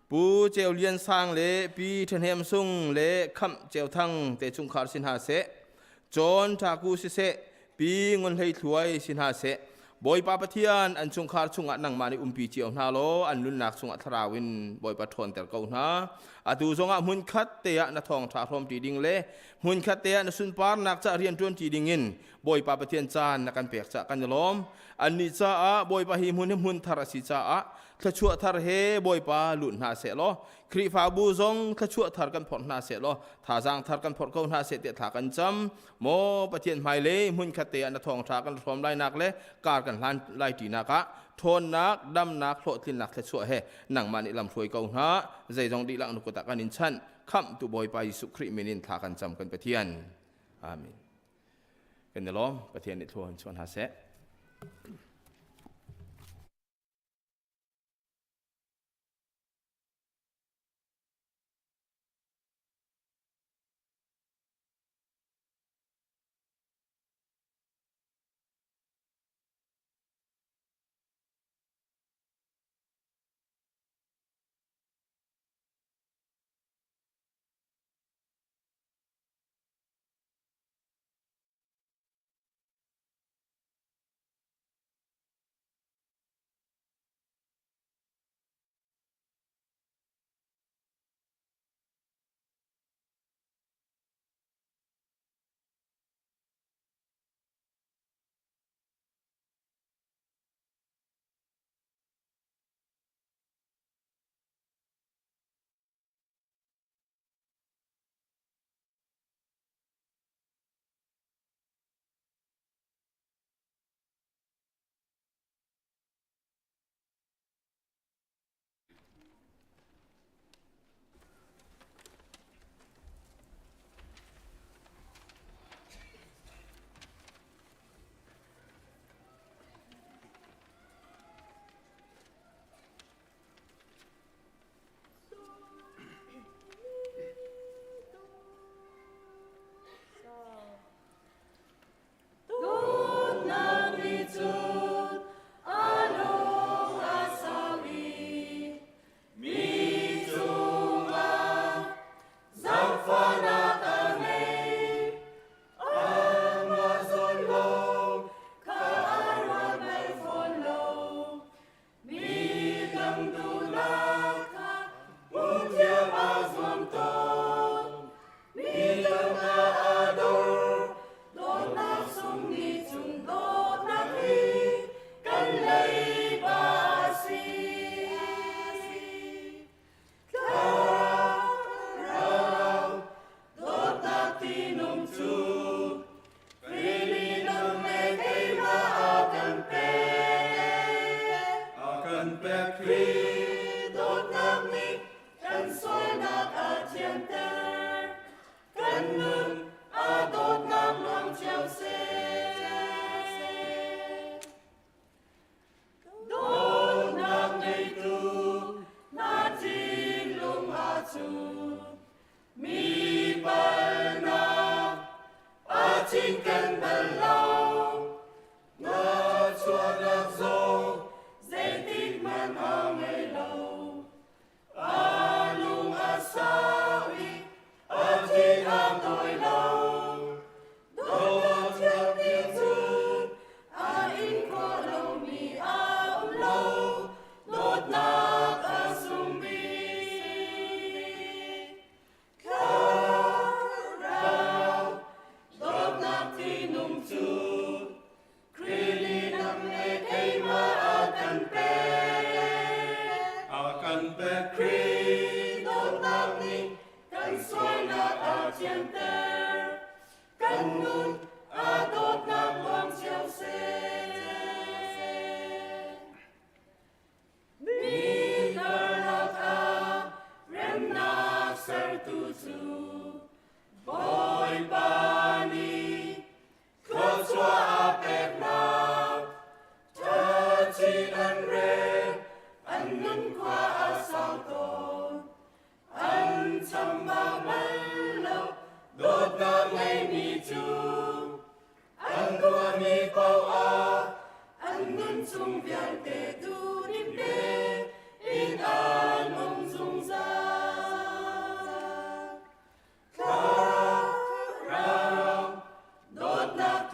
Pu Ceu Lian Sang le Pi Ṭhahnem Sung le Khamh Ceu Thang te chungkhar si hna seh. Cawn Ṭhaku siseh, Pi Ngun Hlei Thluai si hna seh. Bawipa Pathian an chungkhar chungah nangmah nih umpi cio hna law an nunnak chungah thlarau in Bawipa ṭhawnter ko hna. Atu zongah hmunkhat te ah na thawngṭha hrawmṭi ding le hmunkhat te ah na sunparnak ca rianṭuanṭi dingin Bawipa Pathian caan na kan pek caah kan i lawm. Annih caah Bawipa hi hmun hi hmun thar a si caah thluachuah thar he Bawipa lut hna seh law Khrihfabu zong thluachuah thar kan phorh hna seh law thazaang thar kan phorh ko hna seh tiah thla kan cam. Maw Pathian hmailei hmunkhat te ah na thawngṭha kan hrawm lainak le kar kan hlan lai ṭinak ah ṭhawnnak, damnak, hlawhtlinnak thluachuah he nangmah nih lamhruai ko hna. Zeizong dihlak na kut ah kan in chanh. Khamhtu Bawipa Jesuh Khrih min in thla kan cam kan Pathian. Amen. Kan i lawm. Pathian nih thlua in chuah hna seh.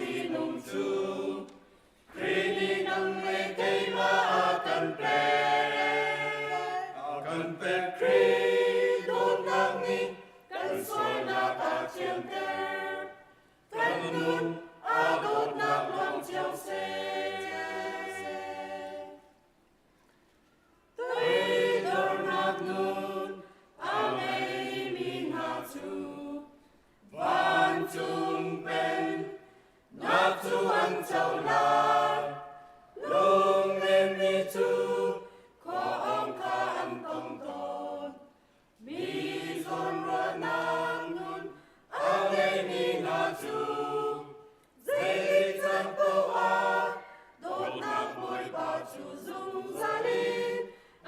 tinung cu Khrih nih nang le keimah a kan pek. A kan pek Khrih dawtnak nih kan sualnak a thianter. Kan nun aa dawtnak lawng cio seh. Toidornak nun a ngeimi hna cu vancung pennak cu an co lai. Lungnemmi cu khua-awng kha an tong tawn. Mi zawnruahnak nun a ngeimi hna cu zeitik caan paoh ah dawtnak Bawipa cu zungzal in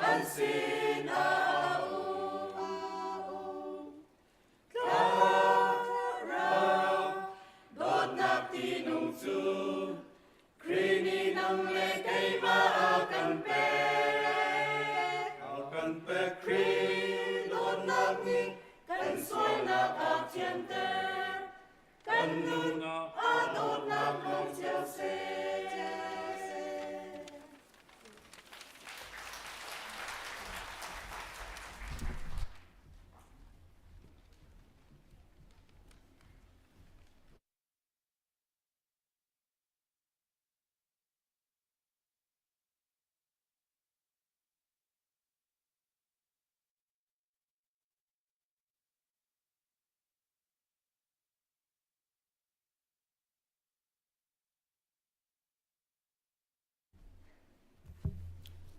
an sinah a um. Thlarau dawtnak tinung cu Khrih nih nang le keimah a kan pek. A kan pek Khrih dawtnak nih kan sualnak a thianter. Kan nun a dawtnak lawng cio seh.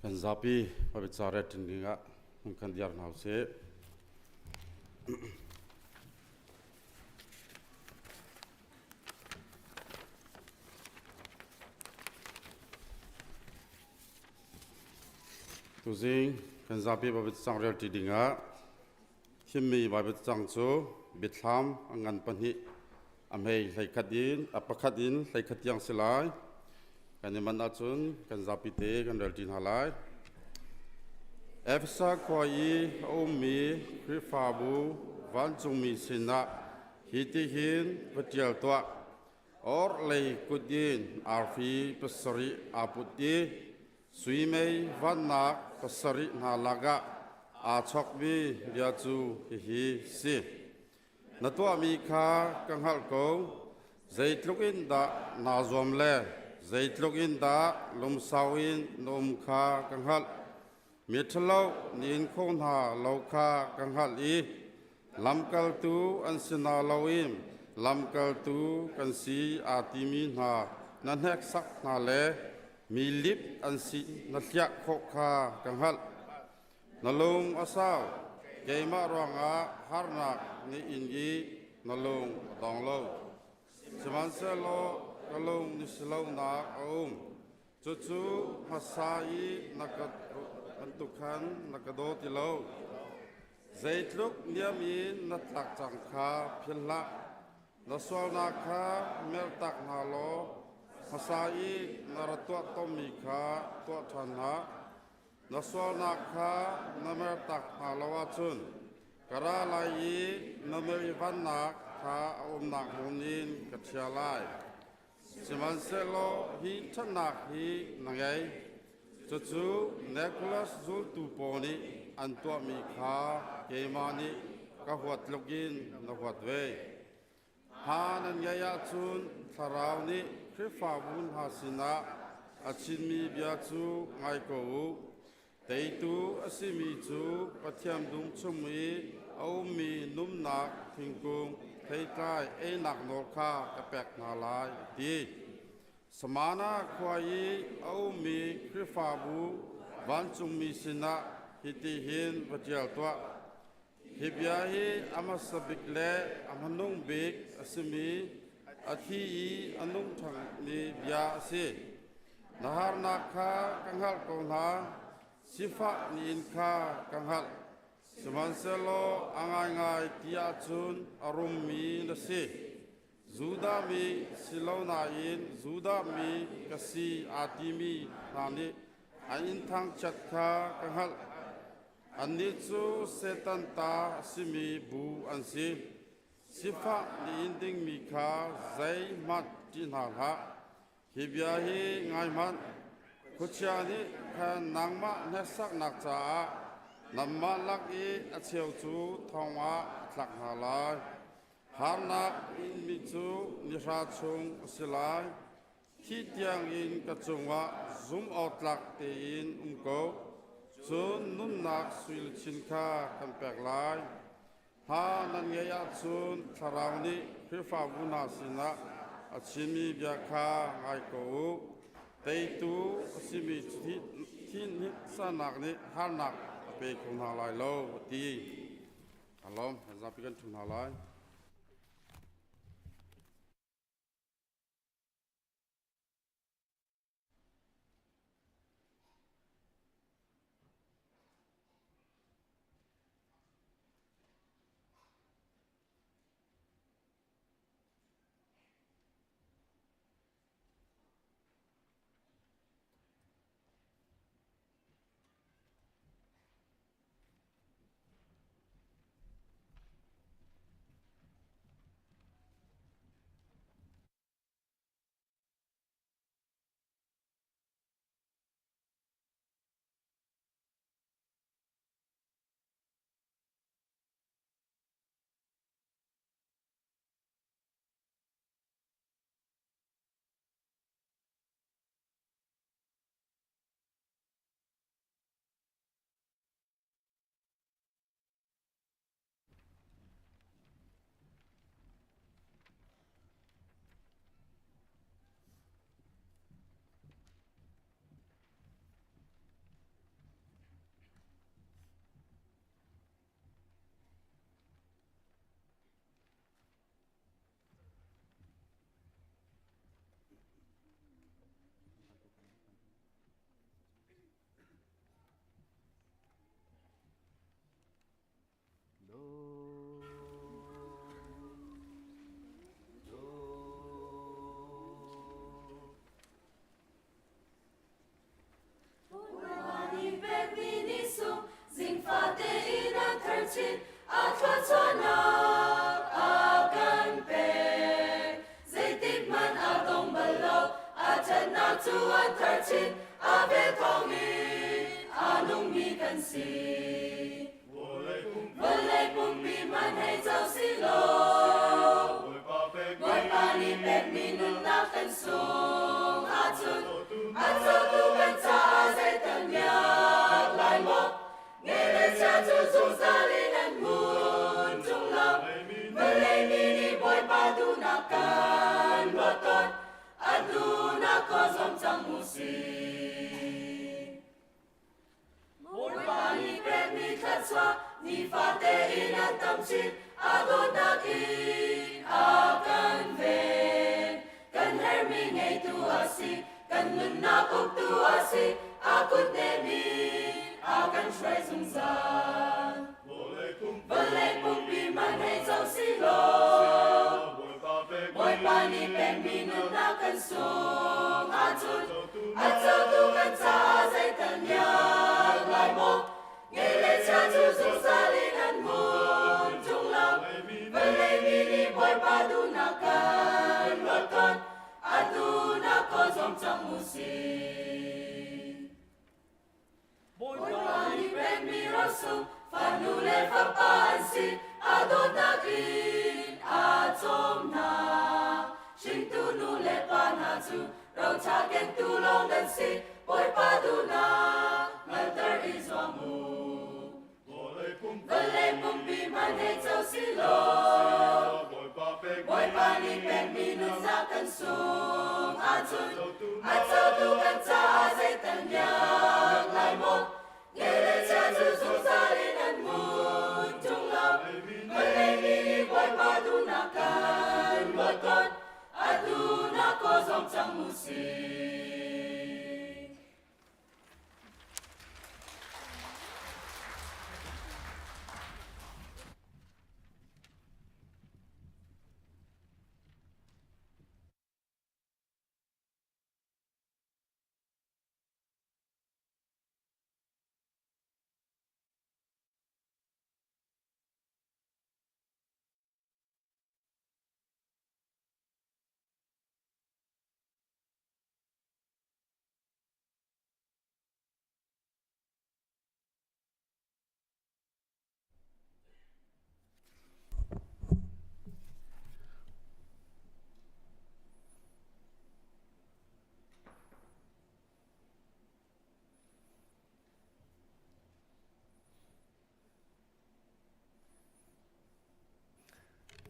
Kan zapi pabica ret ding ah hung kan diar hna usih. Tuzing kan zapi pabica rel ti ding ah Thimmi Baibal cang cu biathlam a ngan pahnih a hmei hleikhat in a pakhat in hleikhat tiang si lai. Kan i manh ahcun kan zapi te kan rel ṭi hna lai. Efesa khua i a ummi Khrihfabu vancungmi sinah hi ti hin va ṭial tuah. Orhlei kut in arfi pasarih aa put i Sui mei vannak pasarih hna lakah aa chawkmi bia cu hihi si. Na tuahmi kha ka hngalh ko. Zeitluk in dah naa zuam le zeitluk in dah lungsau in na um kha ka hngalh. Miṭhalo na in kho hna lo kha ka hngalh i lamkaltu an si na loin lamkaltu kan si aa timi hna na hneksak hna le mi lip an si na hliah khawh kha ka hngalh. Na lung a sau, keimah ruangah harnak na in i na lung a dong lo. Sihmanhsehlaw ka lung ni si lonak a um. Cucu hmasa i na ka bantuk khan na ka daw ti lo. Zeitluk niam in na tlak cang kha philh hlah. Na sualnak kha mertak hna law hmasa i na ra tuah tawnmi kha tuah ṭhan hlah. Na sualnak kha na mertak hna lo ahcun ka ra lai i na meivannak kha a umnak hmun in ka ṭhial lai. Sihmanhsehlaw hi ṭhatnak hi na ngei. Cucu Nicholas zultu pawl nih an tuahmi kha keimah nih ka huat tluk in na huat ve. Hna nan ngeih ahcun Thlarau nih Khrihfabu hna sinah a chimmi bia cu ngai ko u. Teitu a simi cu Pathian dum chung i a ummi numnak thingkung theitlai einak nawl kha ka pek hna lai, a ti. Samana khua i a ummi Khrihfabu vancungmi sinah hitihin va ṭial tuah. Hi bia hi a hmasa bik le a hmanung bik a simi a thi i a nung ṭhangmi bia a si. Na harnak kha ka hngalh ko hna, sifah ni in kha ka hngalh. Sihmanhsehlaw a ngaingai ti ahcun a rummi na si. Judah mi si lo nain Judah mi ka si aa timi hna nih an in thangchiat kha ka hngalh. Annih cu Satan ta a simi bu an si. Sifah ni in dingmi kha zeihmanh ṭih hna hlah. Hi bia hi ngai hmanh. Khuachia nih khan nangmah hneksaknak caah nanmah lak i a cheu cu thong ah a thlak hna lai. Harnak inmi cu nihra chung a si lai. Thih tiangin ka cungah zumhawktlak tein um ko, cun nunnak sui luchin kha kan pek lai. Hna nan ngeih ahcun Thlarau nih Khrihfabu hna sinah a chimmi bia kha ngai ko u. Teitu a simi thihsanak nih harnak a pe kho hna lai lo, a ti. Alawm, zapi kan ṭhu hna lai.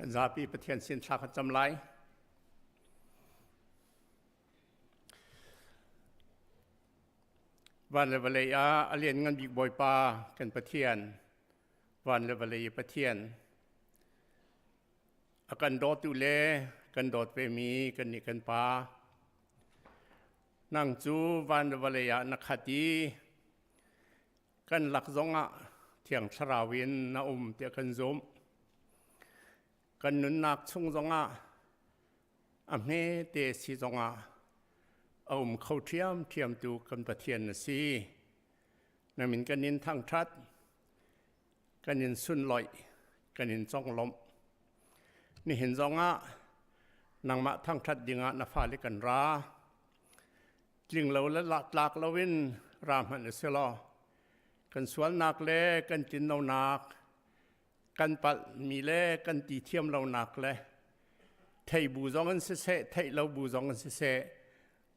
Kan zapi Pathian sin thla kan cam lai. Van le vawlei ah a lianngan bik Bawipa kan Pathian, van le vawlei Pathian, a kan dawtu le kan dawt vemi kannih kan Pa, nang cu van le vawlei ah na khat i kan lak zongah Thiang Thlarau in na um tiah kan zumh. Kan nunnak chung zongah a hmete si zongah a um kho ṭhiamṭhiamtu kan Pathian na si. Na min kan in thangṭhat, kan in sunloih, kan in conglawmh. Nihin zongah nangmah thangṭhat dingah na fale kan ra. Tling lo le tlak loin ra hmanh u si law, kan sualnak le kan tlinlonak, kan palhmi le kan ti thiam lonak le thei bu zong in siseh, theih lo bu zong in siseh,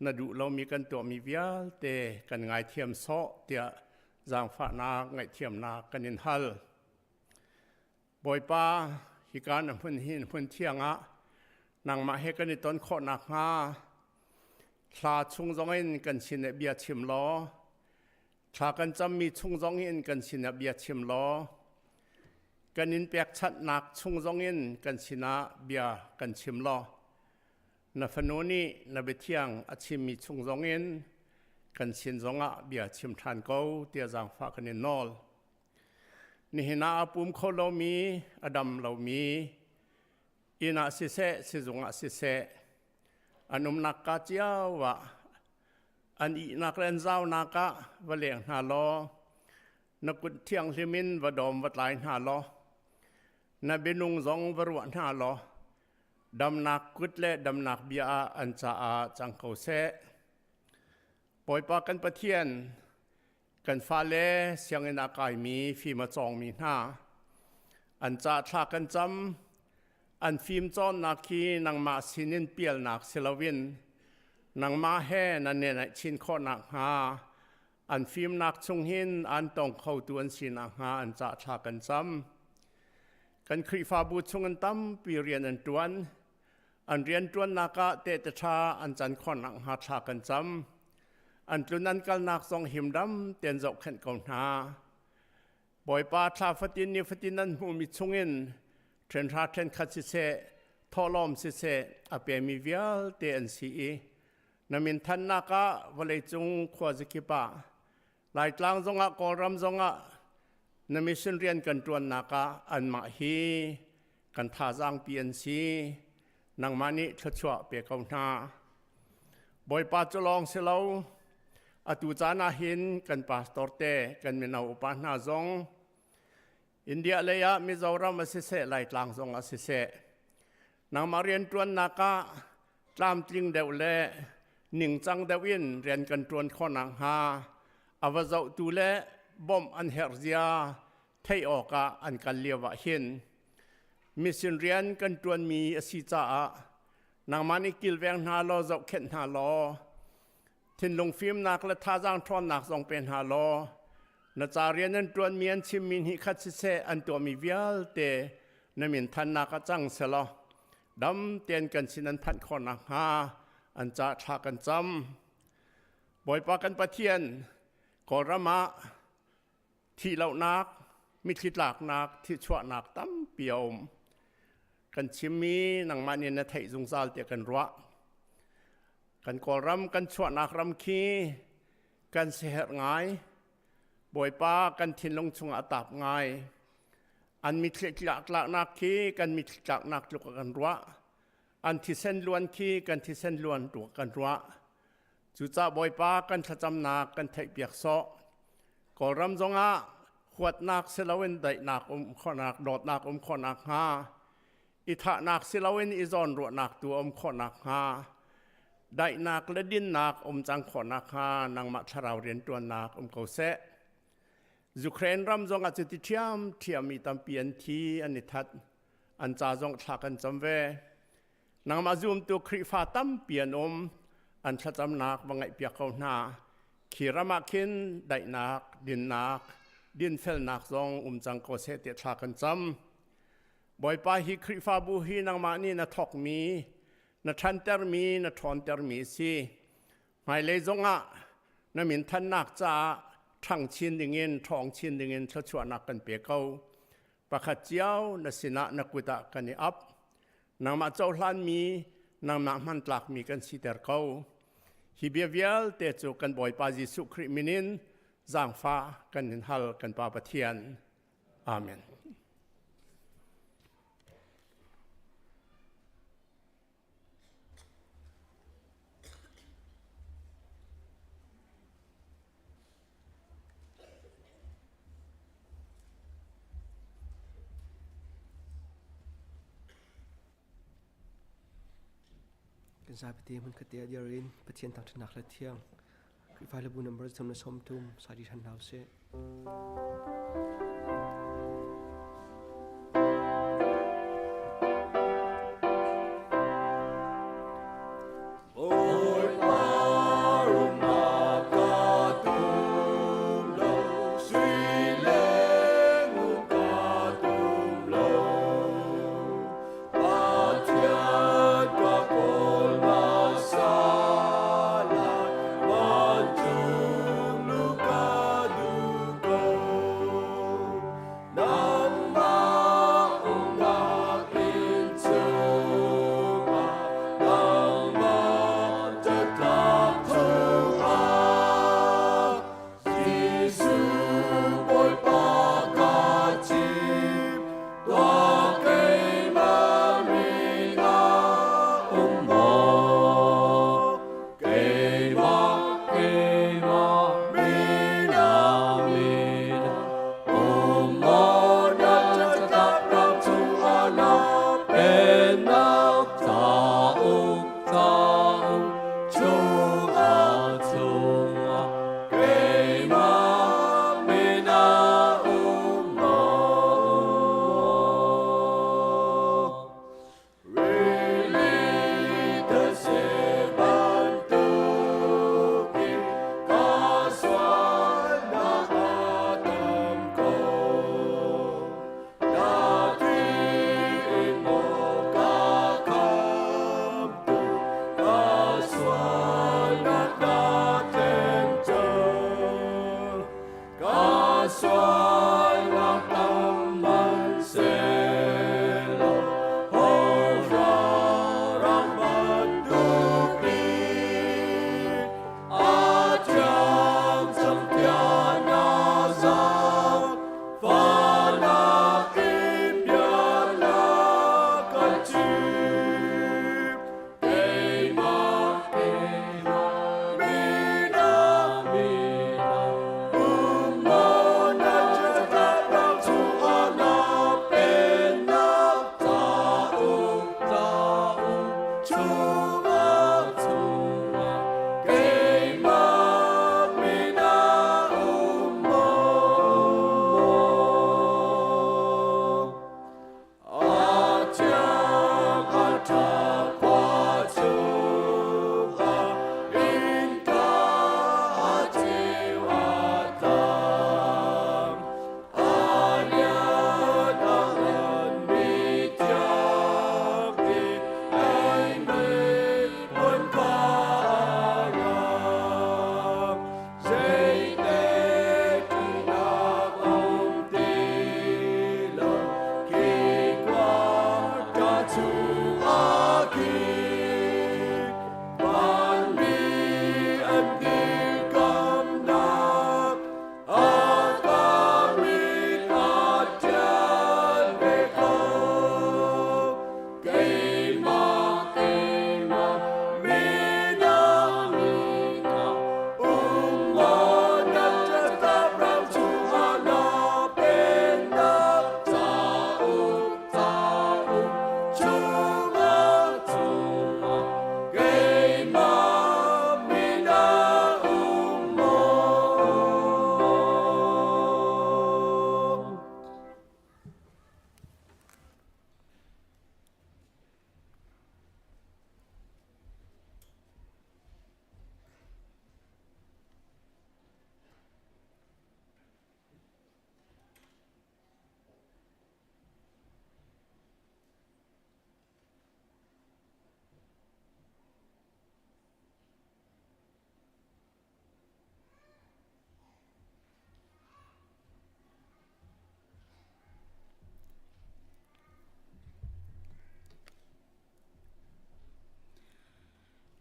na duh lomi kan tuahmi vialte kan ngaithiam sawh tiah zaangfahnak ngaihthiamnak kan in hal. Bawipa, hika na hmun hi hmun thiang ah nangmah he kan i ton khawh nakhnga thla chung zongin kan sin ah bia chim law, thla kan cammi chung zongin kan sinah bia chim law, kan in pekchanhnak chung zongin kan sinah bia kan chim law, na fanu nih na biathiang a chimmi chung zongin kan sin zongah bia chim ṭhan ko tiah zaangfah kan in nawl. Nihin ah a pum kho lomi, a dam lomi, inn ah siseh, sizung ah siseh, an umnak ka cio ah an ihnak le an zaunak ah va leng hna law, na kut thianghlim in va dawm va tlai hna law, na bianung zong va ruah hna law, damnak kut le damnak bia ah an caah cang ko seh. Bawipa kan Pathian, kan fale sianginn ah kaimi fim a cawngmi hna an ca thla kan cam. An fim cawnnak hi nangmah sinin pialnak si loin nangmah he nan ne naih chin khawh nakhnga, an fimnak chung hin an tong khotu an si nakhnga an ca thla kan cam. Kan Khrihfabu chung an tampi rian an ṭuan. An rianṭuannak ah tehte ṭha an can khawh nakhnga thla kan cam. An tlun an kalnak zong himdam tein zohkhenh ko hna. Bawipa, thla fatin ni fatin an hmuhmi chungin ṭhenhra ṭhenkhat siseh, thawhlawm siseh a pemi vialte an si i na min thannak ah vawleicung khuazakip ah, Laitlang zongah, Kawlram zongah na mission rian kan ṭuannak ah anmah hi kan thazaangpi an si. Nangmah nih thluachuah pe ko hna. Bawipa cu lawng si lo, atu caan ah hin kan pastor te, kan mino upa hna zong India lei ah Mizoram a siseh, Laitlang zong a siseh, nangmah rianṭuannak ah tlamtling deuh le ningcang deuh in rian kan ṭuan khawh nakhnga a va zohtu le bawmh an herh zia theih awkah an kal lio ah hin mission rian kan ṭuanmi a si caah nangmah nih kilveng hna law, zohkhenh hna law, thinlung fimnak le thazaang ṭhawnnak zong pe hna law, na ca rian an ṭuanmi, an chimmi hnih khat siseh, an tuahmi vialte na min thannak ah cang selaw dam tein kan sin an phanh khawh nakhnga an ca thla kan cam. Bawipa kan Pathian, Kawlram ah thihlohnak, mitthli tlaknak, thihchuahnak tampi a um. Kan chimmi nangmah nih na theih zungzal tiah kan ruah. Kan Kawlram kan chuahnak ram khi kan siaherh ngai. Bawipa, kan thinlung chungah a tap ngai. An mitthli tlaknak khi kan mitthli tlaknak tluk kan ruah. An thisen luan khi kan thisen luan tluk kan ruah. Cucaah Bawipa, kan thlacamnak kan theihpiak sawh. Kawlram zongah huatnak si loin daihnak um khawhnak, dawtnak um khawhnak hnga, i thahnak si loin i zawnruahnak tu um khawhnak hnga, daihnak le dinnak um cang khawhnak hnga nangmah thlarau rianṭuannak um ko seh. Ukraine ram zongah cuti ṭhiamṭhiam mi tampi an thi, an i that. An ca zong thla kan cam ve. Nangmah zumtu Khrihfa tampi an um. An thlacamnak va ngaihpiak ko hna. Khi ram ah khin daihnak, dinnak, dinfelnak zong um cang ko seh tiah thla kan cam. Bawipa hi Khrihfabu hi nangmah nih na thawkmi, na ṭhantermi, na ṭhawntermi si. Hmailei zongah na min thannak caah ṭhang chin dingin, ṭhawng chin dingin thluachuahnak kan pe ko. Pakhat cio na sinah na kut ah kan i ap. Nangmah cohlanmi, nangmah hmantlakmi kan siter ko. Hi bia vialte cu kan Bawipa Jesuh Khrih min in zaangfah kan in hal kan Pa Pathian. Amen. Kan zapi hmun khat te ah dir in Pathian thangṭhatnak hla thiang Khrihfa hlabu number 30 sa di ṭhan hna usih.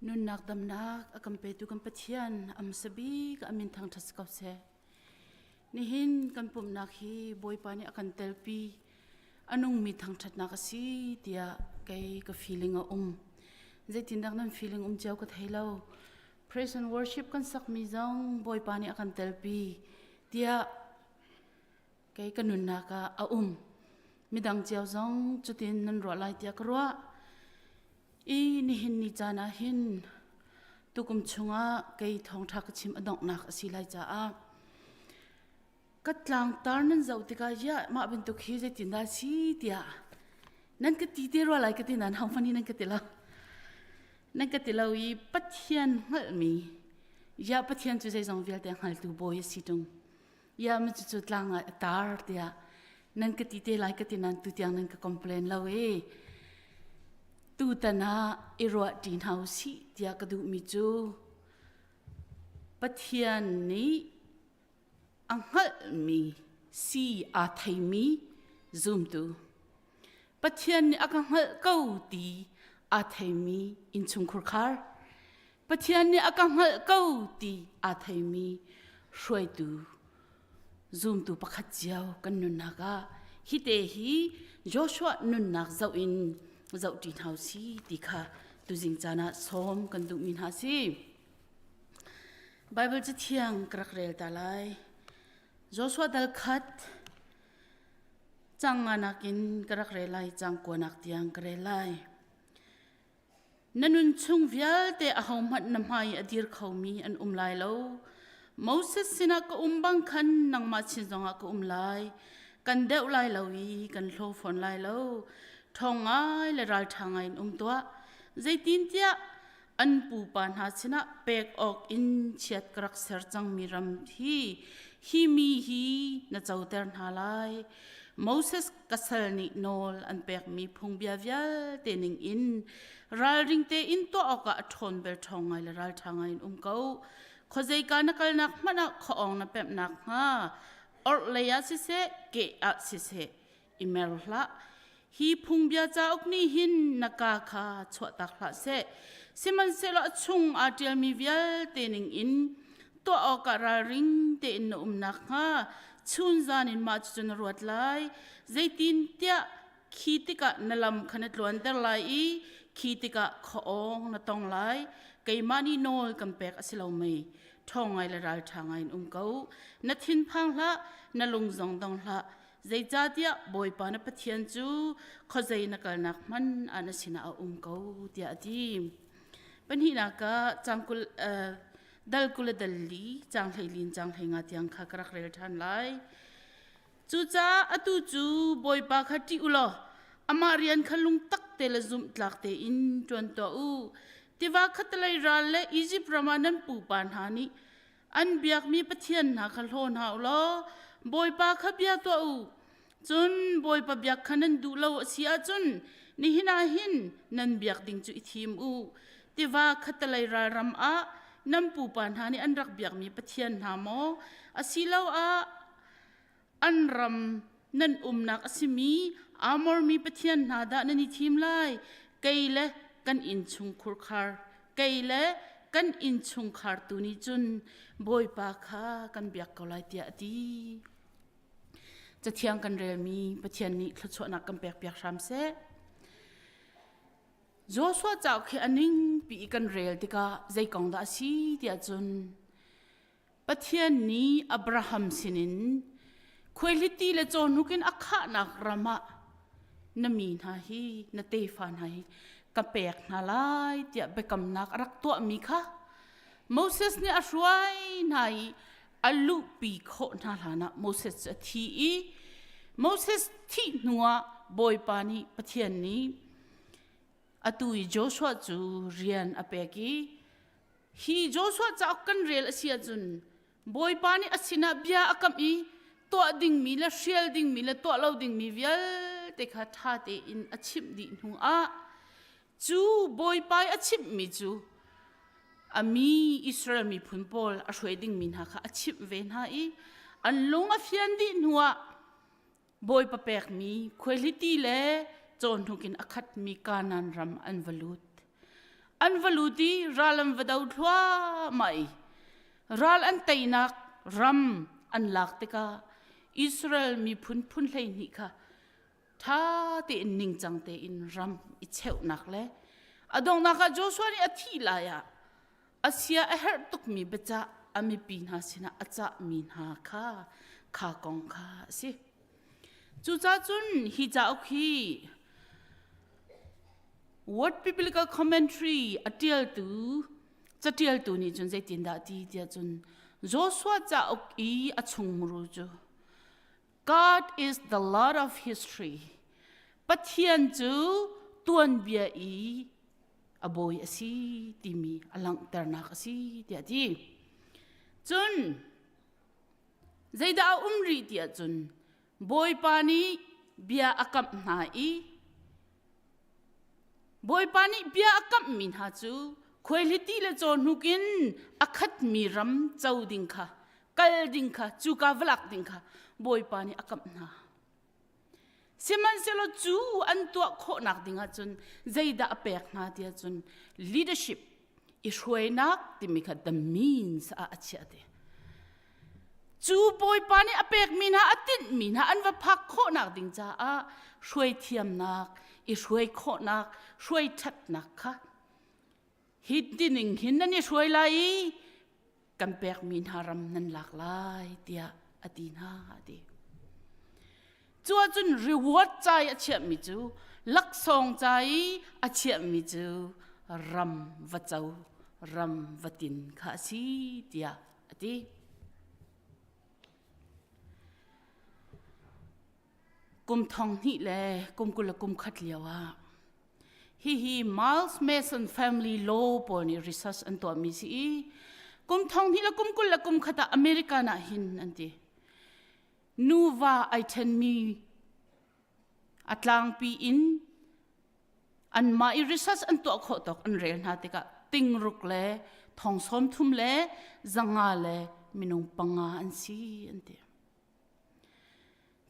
Nunnak damnak a kan petu kan Pathian am sabik a min thangṭhat si ko seh. Nihin kan pumhnak hi Bawipa nih a kan telpi a nungmi thangṭhatnak a si tiah kei ka feeling a um. Zeitindah nan feeling um cio ka thei lo. Praise and worship kan sakmi zong Bawipa nih a kan telpi tiah kei ka nunnak ah a um. Midang cio zong cutin nan ruah lai tiah ka ruah. I nihin ni caan ah hin tukum chungah kei thawngṭha ka chim a donghnak a si lai caah ka tlangtar nan zoh tikah ya mah bantuk hi zeitindah si tiah nan ka ti te rua lai ka ti nan hang fani nan ka ti lo nan ka ti lo i Pathian hngalhmi ya Pathian cu zeizong vialte hngaltu bawi a si tung ya ma cu cu tlang ah tar tiah nan ka ti te lai ka ti nan tu tiang nan ka complain lo e tutan ah i ruah ṭi hna u sih tiah ka duhmi cu Pathian nih a hngalhmi si aa theimi zumtu Pathian nih a ka hngalh ko ti aa theimi innchungkhur khar Pathian nih a ka hngalh ko ti aa theimi hruaitu zumtu pakhat cio kan nunnak ah hi te hi Joshua nunnak zoh in zoh ṭi hna si ti kha tuzing caan ah sawm kan duhmi hna si. Bible cathiang ka rak rel ta lai. Joshua dal khat cang nga nakin ka rak rel lai, cang kuanak tiang ka rel lai. Na nun chung vialte ahohmanh na hmai i a dir khomi an um lai lo. Moses sinah ka um bang khan nangmah chin zongah ka um lai. Kan deuh lai lo i kan hlaw fawn lai lo. Ṭhawng ngai le ralṭha ngai in um tuah. Zeitintiah an pupa hna sinah pek awk in chiat ka rak ser cangmi ram hi hi mi hi na coter hna lai. Moses ka sal nih nawl an pekmi phungbia vialte ning in ralring tein tuah awkah a ṭhawn bel ṭhawng ngai le ralṭha ngai in um ko. Khuazeika na kalnak hmanh ah khuaawng na pemh nakhnga orhlei ah siseh, keh ah siseh i mer hlah. Hi phungbia cauk nih hin na kaa kha chuahtak hlah seh. Sihmanhsehlaw a chung aa ṭialmi vialte ning in tuah awkah ralring tein na um nakhnga chunzan in mah cucu na ruat lai. Zeitintiah khi tikah na lam kha na tluanter lai i khi tikah khuaawng na tong lai. Keimah nih nawl kan pek a si lo mei? Ṭhawng ngai le ralṭha ngai in um ko. Na thinphang hlah, na lung zong dong hlah. Zeicahtiah Bawipa na Pathian cu khuazei na kalnak hmanh ah na sinah a um ko, tiah a ti. Pahnihnak ah cangkul dal 20 le dal li cang hleilin cang hleinga tiang kha ka rak rel ṭhan lai. Cucaah atu cu Bawipa kha ṭih u law amah rian kha lungtak te le zumhtlak tein ṭuan tuah u. Tiva khattelei ral le Izipt ram ah nan pupa hna nih an biakmi pathian hna kha hlaw hna u law Bawipa kha bia tuah u. Cun Bawipa biak kha nan duh lo a si ahcun nihin ah hin nan biak ding cu i thim u. Tiva khattelei ralram ah nan pupa hna nih an rak biakmi pathian hna maw asiloah an ram nan umnak a simi Amor mi pathian hna dah nan i thim lai? Kei le kan innchungkhur khar kei le kan innchungkhar tu nih cun Bawipa kha kan biak ko lai tiah a ti. Cathiang kan relmi Pathian nih thluachuahnak kan pekpiak hram seh. Joshua cauk khi a ningpi i kan rel tikah zei kong dah a si tiah cun Pathian nih Abraham sinin khuaihliti le cawhnuk in a khahnak ram ah na mi hna hi na tefa hna hi ka pek hna lai tiah biakamnak a rak tuahmi kha Moses nih a hruai hna i a luhpi khawh hna hlanah Moses cu a thi i Moses thih hnuah Bawipa nih Pathian nih atu i Joshua cu rian a pek i hi Joshua cauk kan rel a si ahcun Bawipa nih a sinah bia a kamh i tuah dingmi le hrial dingmi le tuah lo dingmi vialte kha ṭha tein a chimh dih hnuah cu Bawipa i a chimhmi cu a mi Israel miphun pawl a hruai dingmi hna kha a chimh ve hna i an lung a fian dih hnuah Bawipa pekmi khuaihliti le cawhnuk in a khatmi Kanaan ram an va lut. An va lut i ral an va do thluahmah i ral an teinak ram an lak tikah Israel miphun phun 12 kha ṭha tein ningcang tein ram i cheuhnak le a donghnak ah Joshua nih a thih lai ah a sia a herh tukmi biacah a mipi hna sinah a cahmi hna kha kha kong kha a si. Cucaah cun hi cauk hi Word Biblical Commentary a ṭialtu caṭialtu nih cun zeitindah ti tiah cun Joshua cauk i a chungmuru cu God is the Lord of history. Pathian cu tuanbia i a bawi a si timi a langhternak a si tiah a ti. Cun zeidah a um rih tiah cun Bawipa nih bia a kamh hna i Bawipa nih bia a kamhmi hna cu khuaihliti le cawhnuk in a khatmi ram co ding kha kal ding kha cuka va lak ding kha Bawipa nih a kamh hna. Sihmanhsehlaw cu an tuah khawhnak ding ahcun zeidah a pek hna tiah cun leadership i hruainak timi kha the means ah a chiah te. Cu Bawipa nih a pekmi hna a tinhmi hna an va phak khawhnak ding caah hruai thiamnak, i hruai khawhnak, hruai ṭhatnak kha hi tining hin nan i hruai lai i kan pekmi hna ram nan lak lai tiah a ti hna a ti. Cu ahcun reward ca i a chiahmi cu laksawng ca i a chiahmi cu ram va co, ram va tin kha a si tiah a ti. Kum thong hnih le kum 20 le kum khat lio ah hihi Miles Mason family law pawl nih research an tuahmi si i kum thong hnih le kum 20 le kum khat ah American ah hin an ti. Nuva ai ṭhenmi a tlangpi in anmah i research an tuah khawh tawk an rel hna tikah tingruk le thong 30 le 500 le minung panga an si an ti.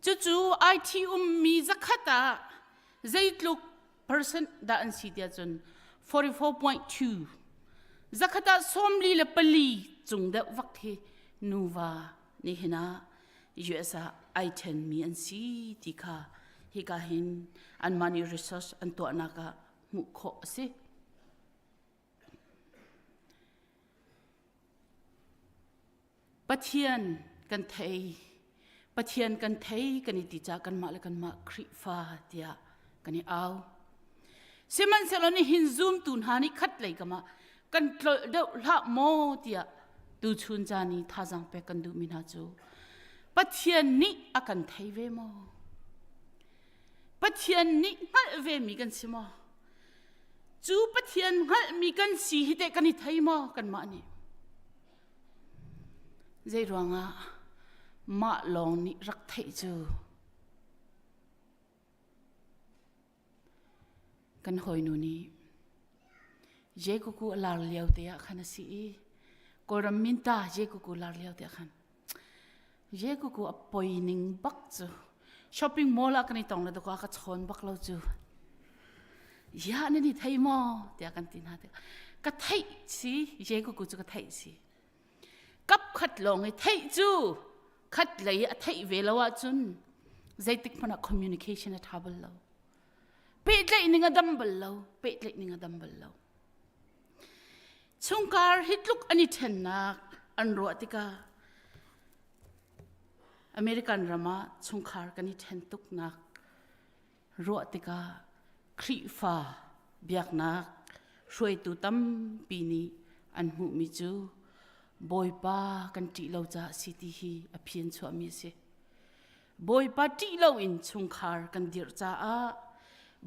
Cucu IT ummi zakhat ah zeitluk percent dah an si tiah cun 44.2 zakhat ah 44 cung deuh vak hi nuva nihin ah US ah ai ṭhenmi an si ti kha hika hin anmah nih research an tuahnak ah hmuh khawh a si. Pathian kan thei Pathian kan thei kan i ti caah kanmah le kanmah Khrihfa tiah kan i au. Sihmanhsehlaw nihin zumtu hna nih khat lei kam ah kan tlolh deuh hlah maw tiah tuchun caan i thazaang pek kan duhmi hna cu Pathian nih a kan thei ve maw? Pathian nih hngalh ve mi kan si maw? Cu Pathian hngalhmi kan si hi teh kan i thei maw kanmah nih? Zei ruangah mah lawng nih rak theih cu Kan hawinu nih Jekuku a lar lio te ah khan a si i Kawlram minta Jekuku lar lio te ah khan Jekuku a poi ning bak cu shopping mall ah kan i tong le dawk ah ka chawn bak lo cu ya nan i thei maw tiah kan ti hna te ka theih si Jekuku cu ka theih si kap khat lawng i theih cu khat lei a theih ve lo ahcun zeitik hmanh ah communication a ṭha bal lo pehtlaih ning a dam bal lo pehtlaih ning a dam bal lo chungkar hi tluk an i ṭhennak an ruah tikah American ram ah chungkhar kan i ṭhen tuknak ruah tikah Khrihfa biaknak hruaitu tampi nih an hmuhmi cu Bawipa kan ṭih lo caah si ti hi a phian chuahmi a si. Bawipa ṭih loin chungkhar kan dirh caah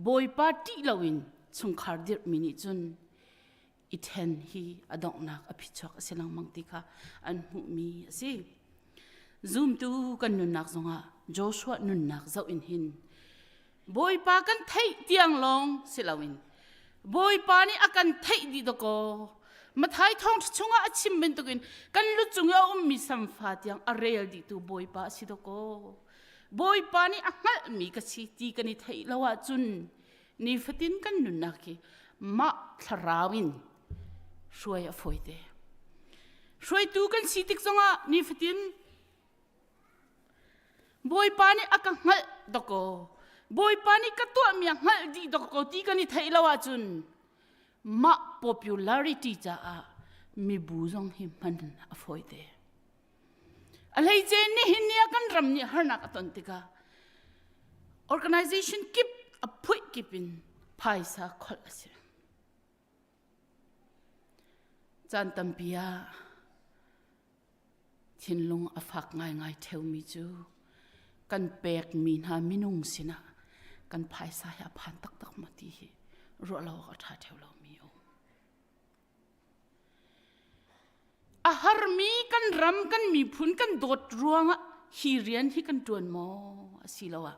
Bawipa ṭih loin chungkhar dirhmi nih cun i ṭhen hi a donghnak a phichuak a si lengmang ti kha an hmuhmi a si. Zumtu kan nunnak zongah Joshua nunnak zoh in hin Bawipa kan theih tiang lawng si loin Bawipa nih a kan theih dih dakaw Mathai thawng chungah a chim bantukin kan lu cung i a ummi samfa tiang a rel dihtu Bawipa a si dakaw Bawipa nih a hngalhmi ka si ti kan i theih lo ahcun nifatin kan nunnak hi. mah thlarau in hruai a fawi te. Hruaitu kan si tik zongah nifatin Bawipa nih a ka hngalh dakaw Bawipa nih ka tuahmi a hngalh dih dakaw ti kan i theih lo ahcun mah popularity caah mibu zong hi hman a fawi te. A hleice nihin ni ah kan ram nih harnak a ton tikah organization kip a phuih kip in phaisa kholh a si. Caan tampi ah thinlung a fak ngaingai ṭheumi cu kan pekmi hna minung sinah kan phaisa hi a phan taktak maw ti hi ruah lo awk a ṭha ṭheu lomi a um. A harmi kan ram kan miphun kan dawt ruangah hi rian hi kan ṭuan maw asiloah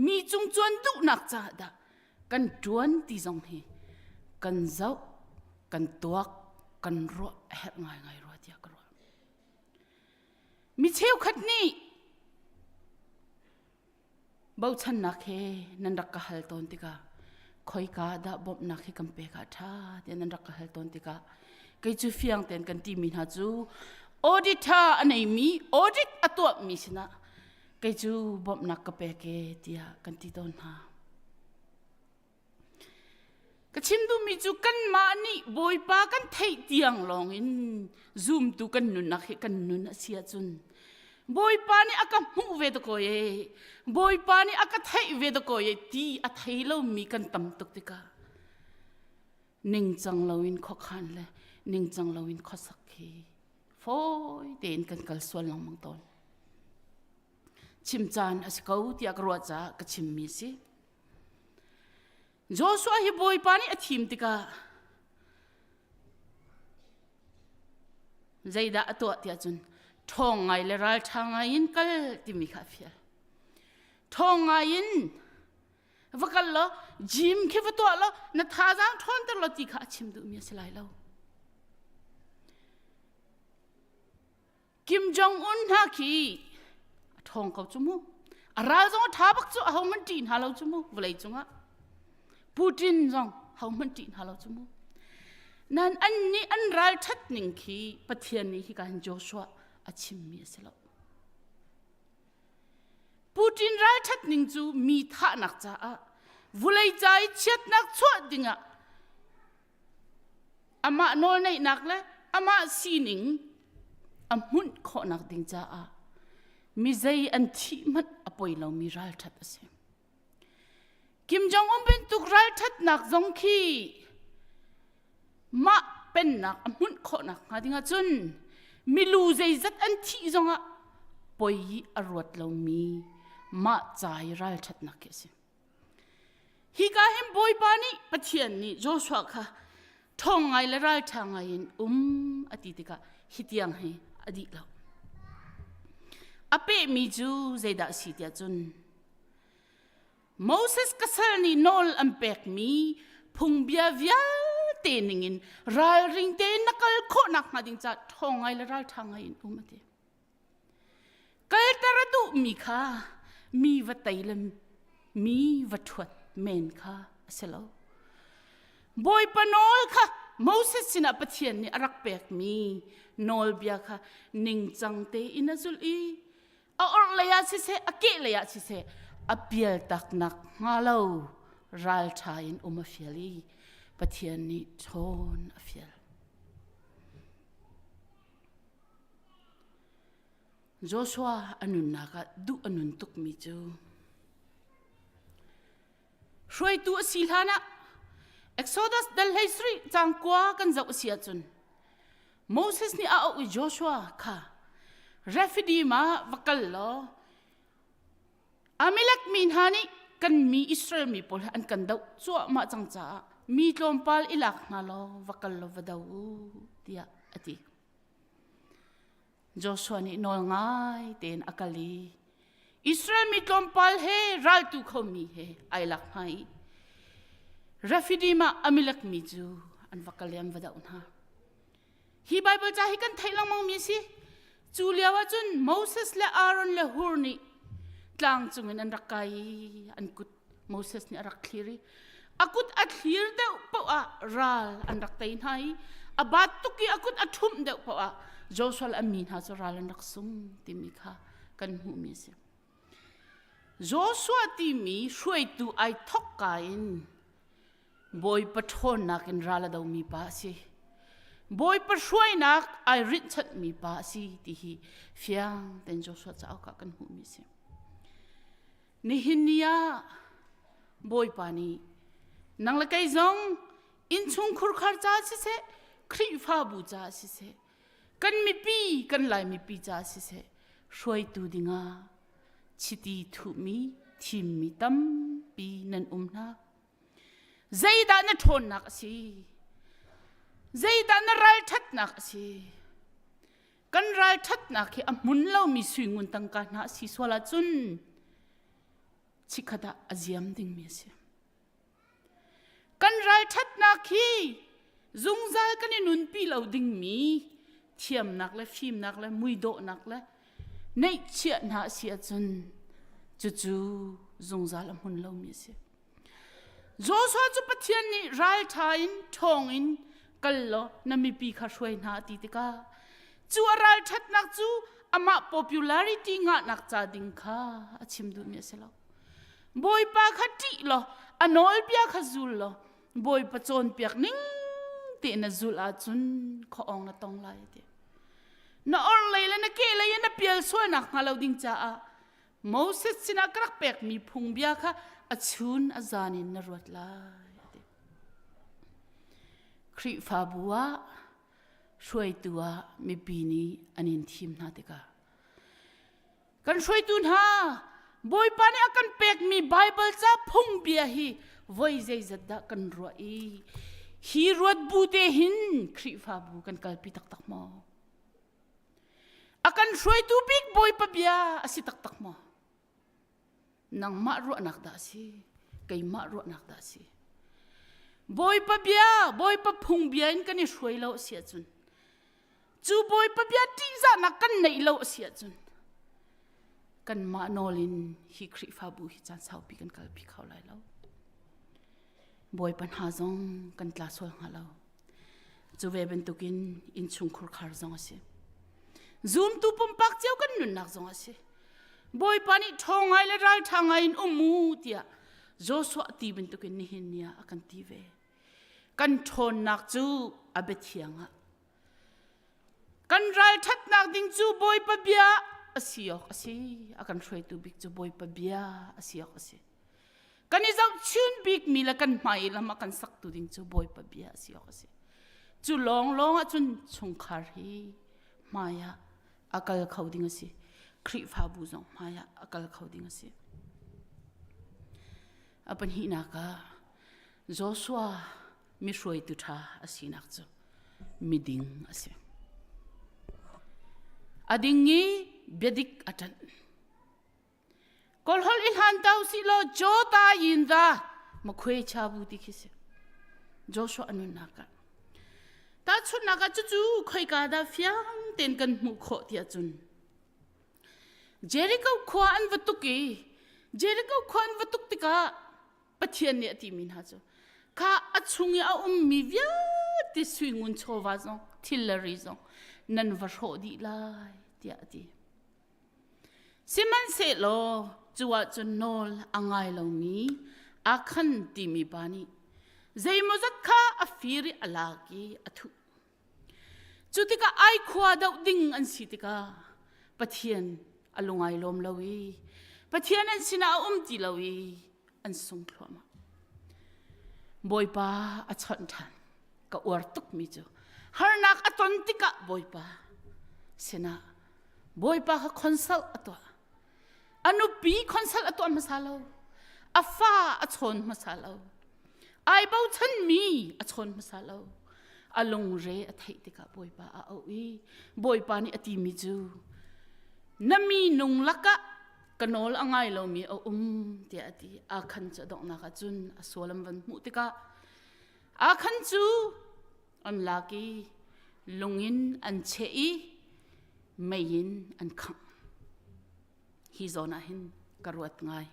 mi cung cuan duhnak caah dah kan ṭuan ti zong hi kan zoh kan tuak kan ruah a herh ngaingai rua tiah ka ruah. Mi cheukhat nih Bochannak he nan rak ka hal tawn tikah khoika dah bawmhnak hi kan pek ah ṭha tiah nan rak ka hal tawn tikah kei cu fiang tein kan timi hna cu auditor a neimi audit a tuahmi sinah kei cu bawmhnak ka pek e tiah kan ti tawn hna. Ka chim duhmi cu kanmah nih Bawipa kan theih tiang lawngin zumtu kan nunnak hi kan nun a si ahcun Bawipa nih a ka hmuh ve dakaw e Bawipa nih a ka theih ve dakaw e ti a thei lomi kan tam tuk tikah ningcang loin khuakhan le ningcang loin khuasak hi fawi tein kan kal sual lengmang tawn. Chim caan a si ko tiah ka ruah caah ka chimmi a si. Joshua hi Bawipa nih a thim tikah zeidah a tuah tiah cun ṭhawng ngai le ralṭha ngai in kal timi kha a fial. Ṭhawng ngai in va kal law gym khi va tuah law na thazaang ṭhawnter law ti kha a chim duhmi a si lai lo. Kim Jong Un hna khi a ṭhawng ko cu mu. A ral zong a ṭha bak cu aho hmanh ṭih hna lo cu mu vawlei cungah. Putin zong ho hmanh ṭih hna lo cu mu. Nan an nih an ral ṭhat ning khi Pathian nih hika hin Joshua a chimmi a si lo. Putin ral ṭhat ning cu mi thahnak caah vulei ca i chiatnak chuah dingah Amah nawlneihnak le amah sining a hmunh khawhnak ding caah mi zei an thih hmanh a poi lomi ralṭhat a si. Kim Jong-un bantuk ralṭhatnak zong khi mah pennak a hmunh khawhnak hnga ding ahcun milu zeizat an thih zongah poi i a ruat lomi mah ca i ralṭhatnak khi a si. Hika hin Bawipa nih Pathian nih Joshua kha ṭhawng ngai le ralṭha ngai in um a ti tikah hi tiang hi a dih lo. A pehmi cu zeidah a si tiah cun Moses ka sal nih nawl an pekmi phungbia vialte ningin ralring tein na kal khawh nakhnga ding caah ṭhawng ngai le ralṭha ngai in um a ti. Kalter a duhmi kha mi va tei le mi va ṭhuat men kha a si lo. Bawipa nawl kha Moses sinah Pathian nih a rak pekmi nawlbia kha ningcang tein a zulh i a orhlei ah siseh a kehlei ah siseh a pial taknak hnga lo ralṭha in um a fial i Pathian nih ṭhawn a fial. Joshua a nunnak ah duh a nun tukmi cu hruaitu a si hlan ah Exodus dal hlei sarih cang kua kan zoh a si ahcun Moses nih a auh i Joshua kha Rephidim ah va kal law Amalek mi hna nih kan mi Israel mi pawl hi an kan doh cuahmah cang caah mi tlawmpal i lak hna law va kal law va do u tiah a ti. Joshua nih nawl ngai tein a kal i Israel mi tlawmpal he raltu khomi he ai lak hna i Rephidim ah Amalek mi cu an va kal i an va doh hna. Hi Baibal ca hi kan theih lengmang mi a si. Cu lio ah cun Moses le Aaron le Hur nih tlang cungin an rak kai i an kut Moses nih a rak thlir i. A kut a thlir deuh paoh ah ral an rak tei hna i a bat tuk i a kut a ṭhumh deuh paoh ah Joshua le a mi hna cu ral an rak sung timi kha kan hmuhmi a si. Joshua timi hruaitu ai thok ka in Bawipa ṭhawnnak in ral a domi pa a si. Bawipa hruainak ai rinhchanhmi pa a si ti hi fiang tein Joshua cauk ah kan hmuhmi a si. Nihin ni ah Bawipa nih nang le kei zong innchung khurkhar ca siseh, Khrihfabu ca siseh, kan mipi kan Lai mipi ca siseh, hruaitu dingah chiti thuhmi thimmi tampi nan um hna. Zeidah na ṭhawnnak a si? Zeidah na ralṭhatnak a si? Kan ralṭhatnak hi a hmun lomi sui ngun tangka hna a si sual ahcun chikkhat ah a ziam dingmi a si. Kan ralṭhatnak hi zungzal kan i nunpi lo dingmi thiamnak le fimnak le muidawhnak le neihchiah hna a si ahcun cucu zungzal a hmun lomi a si. Joshua cu Pathian nih ralṭha in ṭhawng in kal law na mipi kha hruai hna a ti tikah cu a ralṭhatnak cu amah popularity ngahnak ca ding kha a chim duhmi a si lo. Bawipa kha ṭih law a nawlbia kha zul law Bawipa cawnpiak ning tein na zulh ahcun khuaawng na tong lai a ti. Na orhlei le na kehlei in na pial sualnak hnga lo ding caah Moses sinah ka rak pekmi phungbia kha a chun a zan in na ruat lai a ti. Khrihfabu ah hruaitu ah mipi nih an in thim hna tikah kan hruaitu hna Bawipa nih a kan pekmi Baibal ca phungbia hi voi zeizat dah kan ruah i hi ruat bu te hin Khrihfabu kan kalpi taktak maw? A kan hruaitu bik Bawipa bia a si taktak maw? Nangmah ruahnak dah a si? Keimah ruahnak dah a si? Bawipa bia, Bawipa phungbia in kan i hruai lo a si ahcun cu Bawipa bia ṭihzahnak kan neih lo a si ahcun kanmah nawl in hi Khrihfabu hi caan saupi kan kalpi kho lai lo. Bawipa hna zong kan tla sual hnga lo. Cu ve bantukin innchung khurkhar zong a si. Zumtu pumpak cio kan nunnak zong a si. Bawipa nih ṭhawng ngai le ralṭha ngai in um u tiah Joshua ti bantukin nihin ni ah a kan ti ve. Kan ṭhawnnak cu a biathiang ah kan ralṭhatnak ding cu Bawipa bia a si awk a si. A kan hruaitu bik cu Bawipa bia a si awk a si. Kan i zohchun bikmi le kan hmai lam a kan saktu ding cu Bawipa bia a si awk a si. Cu lawnglawng ahcun chungkhar hi hmai ah a kal kho ding a si. Khrihfabu zong hmai ah a kal kho ding a si. A pahnihnak ah Joshua mi hruaitu ṭha a sinak cu miding a si. A ding i biadik a ṭanh. Kawlholh i hlan to si law Jota yin da makhwe cha bu ti khi si. Joshua a nunnak ah. Tahchunhnak ah cucu khoika dah fiang tein kan hmuh khawh tiah cun Jericho khua an va tuk i Jericho khua an va tuk tikah Pathian nih a timi hna cu kha a chung i a ummi vialte sui ngun chawva zong thil le ri zong nan va hrawh dih lai tiah a ti. Sihmanhsehlaw cu ahcun nawl a ngai lomi Akhan timi pa nih zeimawzat kha a fir i a lak i a thuh. Cu tikah ai khua doh ding an si tikah Pathian a lungai lawm lo i Pathian an sinah a um ti lo i an sung thluahmah. Bawipa a chawnh ṭhan. Ka uar tukmi cu harnak a ton tikah Bawipa sinah Bawipa kha consult a tuah. A nupi consult a tuah hmasa lo. A fa a chawn hmasa lo. Ai bochanmi a chawn hmasa lo. A lungre a theih tikah Bawipa a auh i Bawipa nih a timi cu na mi nung lakah ka nawl a ngai lomi a um tiah a ti. Akhan cu a donghnak ah cun a sual an van hmuh tikah Akhan cu an lak i lung in an cheh i mei in an khangh. Hi zawn ah hin ka ruat ngai.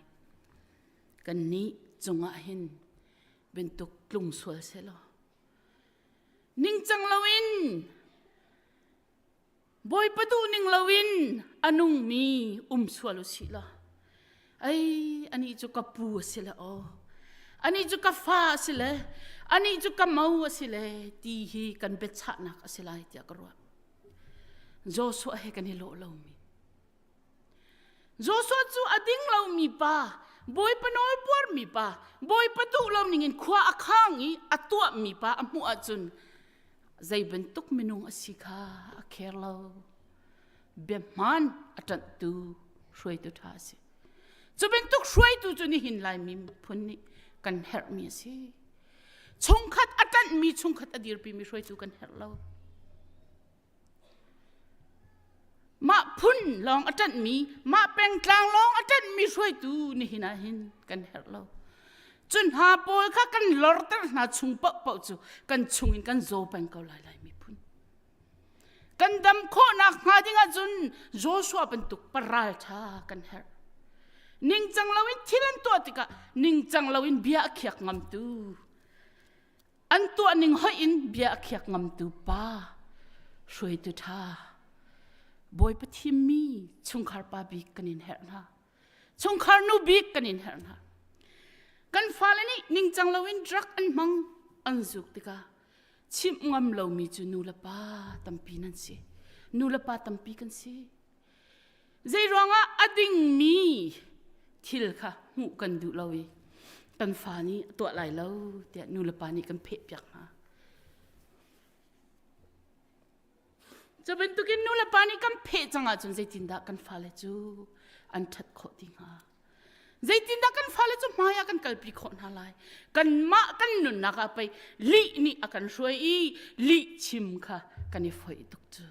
Kannih cungah hin Bentuk tlung sual selaw. Ningcang loin Bawipa duh ning loin a nungmi um sual u sih law ai ani cu ka pu a si le aw ani cu ka fa a si le ani cu ka mo a si le ti hi kan biachahnak a si lai tiah ka ruah. Joshua he kan i lawh lomi Joshua cu a ding lomi pa, Bawipa nawl buarmi pa, Bawipa duh lo ningin khua a khang i a tuahmi pa a hmuh ahcun zei bantuk minung a si kha a kher lo. Biahmaan a ṭanhtu hruaitu ṭha a si. Cu bantuk hruaitu cu nihin Laimi miphun nih kan herhmi a si. Chungkhat a ṭanhmi chungkhat a dirpimi hruaitu kan herh lo. Mah phun lawng a ṭanhmi, mah pengtlang lawng a ṭanhmi hruaitu nihin ah hin kan herh lo. Cu hna pawl kha kan lorter hna chung paohpaoh cu kan chungin kan zaw peng ko lai lai miphun. Kan dam khawhnak hnga ding ahcun Joshua bantuk paral ṭha kan herh. Ningcang loin thil an tuah tikah ningcang loin bia a khiak ngamtu An tuah ning hoih in bia a khiak ngamtu pa, hruaitu ṭha, Bawipa thimmi chungkhar pa bik kan in herh hna. Chungkhar nu bik kan in herh hna. Kan fale nih ningcang loin drug an hmang an zuk tikah chimh ngam lomi cu nu le pa tampi nan si. Nu le pa tampi kan si. Zeiruangah a dingmi thil kha hmuh kan duh lo i kan fa nih a tuah lai lo tiah nulepa nih kan phehpiak hna. Cu bantukin nulepa nih kan pheh cang ahcun zeitindah kan fale cu an ṭhat khawh ti hnga? Zeitindah kan fale cu hmai ah kan kalpi khawh hna lai? Kanmah kan nunnak ah pei lih nih a kan hruai i lih chim kha kan i foih tuk cu.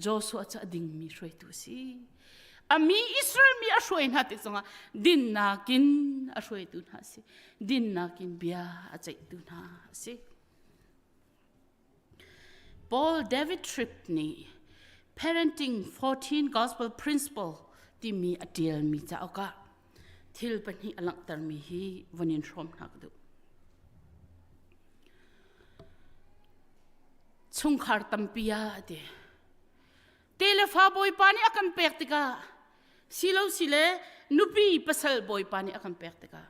Joshua cu a dingmi hruaitu a si. A mi Israel mi a hruai hna tik zongah dinnak in a hruaitu hna a si. Dinnak in bia a ceihtu hna a si. Paul David Tripp nih Parenting 14 Gospel Principle timi a ṭialmi cauk ah thil pahnih a langhtermi hi von in hrawm hna ka duh. Chungkhar tampi ah a ti. Te le fa bawipa nih a kan pek tikah silo sile nupi pasal bawipa nih a kan pek tikah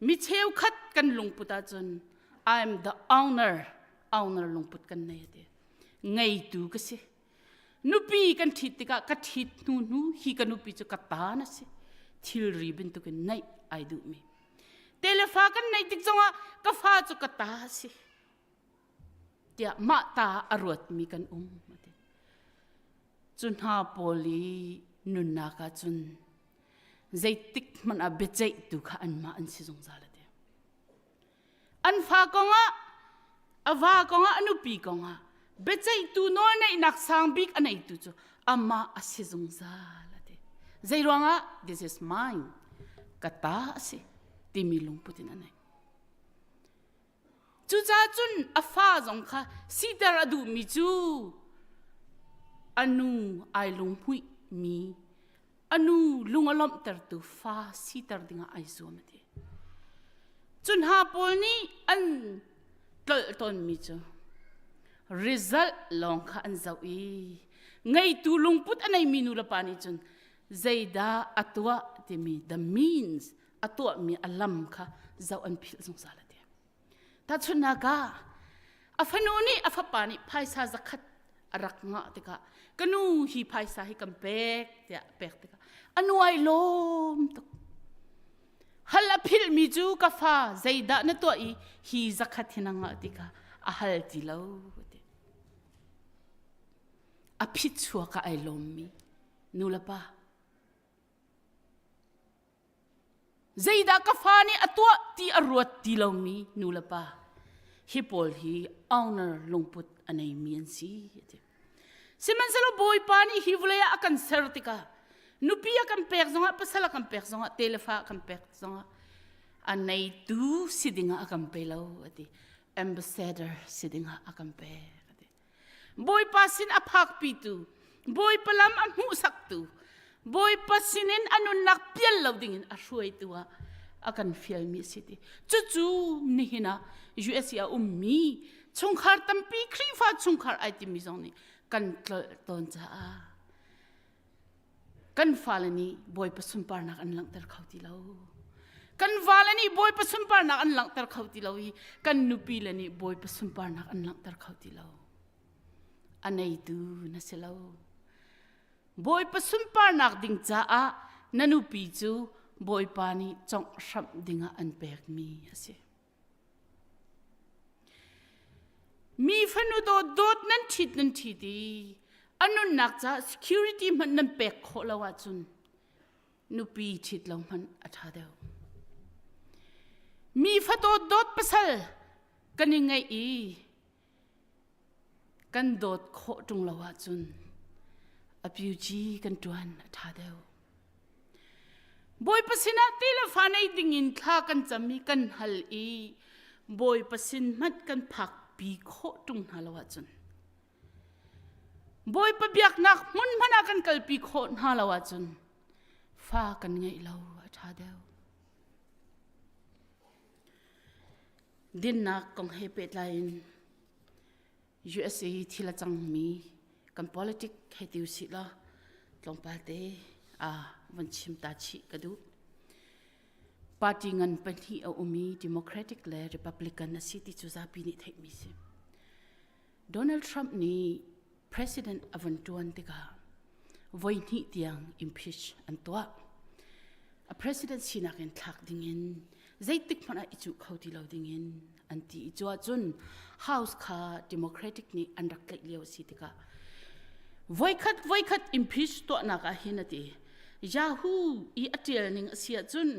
mi cheukhat kan lungput ahcun I am the owner owner lungput kan nei a ti. Ngeitu ka si. Nupi kan ṭhit tikah ka ṭhit hnu hnu hi ka nupi cu ka ta na si. Thilri bantukin neih ai duhmi. Telefa kan neih tik zongah ka fa cu ka ta a si. Tiah mah ta a ruatmi kan um. Cu hna pawl i nunnak ah cun zeitik hmanh ah biaceihtu kha anmah an si zungzal a ti. An fa kongah, a va kongah, a nupi kongah biaceihtu nawlneihnak sang bik a neitu cu amah a si zungzal a ti. Zei ruangah this is mine ka ta a si timi lungput in a nei. Cucaah cun a fa zong kha siter a duhmi cu a nu ai lunghmuih mi a nu lung a lawmhtertu fa siter dingah ai zuam a ti. Cu hna pawl nih an tlolh tawnmi cu result lawng kha an zoh i ngeitu lungput a neimi nu le pa nih cun zeidah a tuah timi the means a tuahmi a lam kha zoh an philh zungzal a ti. Tahchunhnak ah a fanu nih a fapa nih phaisa zakhat a rak ngah tikah ka nu hi phaisa hi kan pek tiah a pek tikah a nu ai lawm tuk. Hal a philhmi cu ka fa zeidah na tuah i hi zakhat hi na ngah ti kha a hal ti lo ti. A phit chuak ah ai lawmmi nu le pa Zeidah ka fa nih a tuah ti a ruat ti lomi nu le pa hi pawl hi owner lungput a neimi an si a ti. Sihmanhsehlaw Bawipa nih hi vawlei ah a kan ser tikah nupi a kan pek zongah pasal a kan pek zongah telefa a kan pek zongah a neitu si dingah a kan pe lo a ti. Ambassador si dingah a kan pek a ti. Bawipa sin a phakpitu, Bawipa lam a hmuhsaktu, Bawipa sinin a nunnak pial lo dingin a hruaitu ah a kan fialmi a si ti. Cucu nihin ah USA a ummi chungkhar tampi Khrihfa chungkhar ai timi zong nih kan tlolh tawn caah kan fale nih Bawipa sunparnak an langhter kho ti lo. Kan vale nih Bawipa sunparnak an langhter kho ti lo i kan nupi le nih Bawipa sunparnak an langhter kho ti lo. A neitu na si lo. Bawipa sunparnak ding caah na nupi cu Bawipa nih congh hramh dingah an pekmi a si. Mi fanu dawt dawt nan ṭhit nan ṭhit i a nunnak caah security hmanh nan pek khawh lo ahcun nupi ṭhit lo hmanh a ṭha deuh. Mi fa dawt dawt pasal kan i ngeih i kan dawt khawh ṭung lo ahcun a pyuci kan ṭuan a ṭha deuh. Bawipa sinah ti le fa nei dingin thla kan cam i kan hal i Bawipa sin hmanh kan phakpi khawh ṭung hna lo ahcun Bawipa biaknak hmun hmanh ah kan kalpi khawh hna lo ahcun fa kan ngeih lo a ṭha deuh. Dinnak kong he pehtlai in USA thil a cangmi kan politic hei ti usih law tlawmpal te a von chim ta chih ka duh. Party ngan pahnih a um i Democratic le Republican a si ti cu zapi nih theihmi si. Donald Trump nih president a von ṭuan tikah voihnih tiang impeach an tuah. A president sinak in thlak dingin zeitik hmanh ah i cuh kho ti lo dingin an ti i cu ahcun House kha Democratic nih an rak tlaih lio a si tikah voikhat voikhat impeach tuahnak ah hin a ti Yahoo i a ṭial ning a si ahcun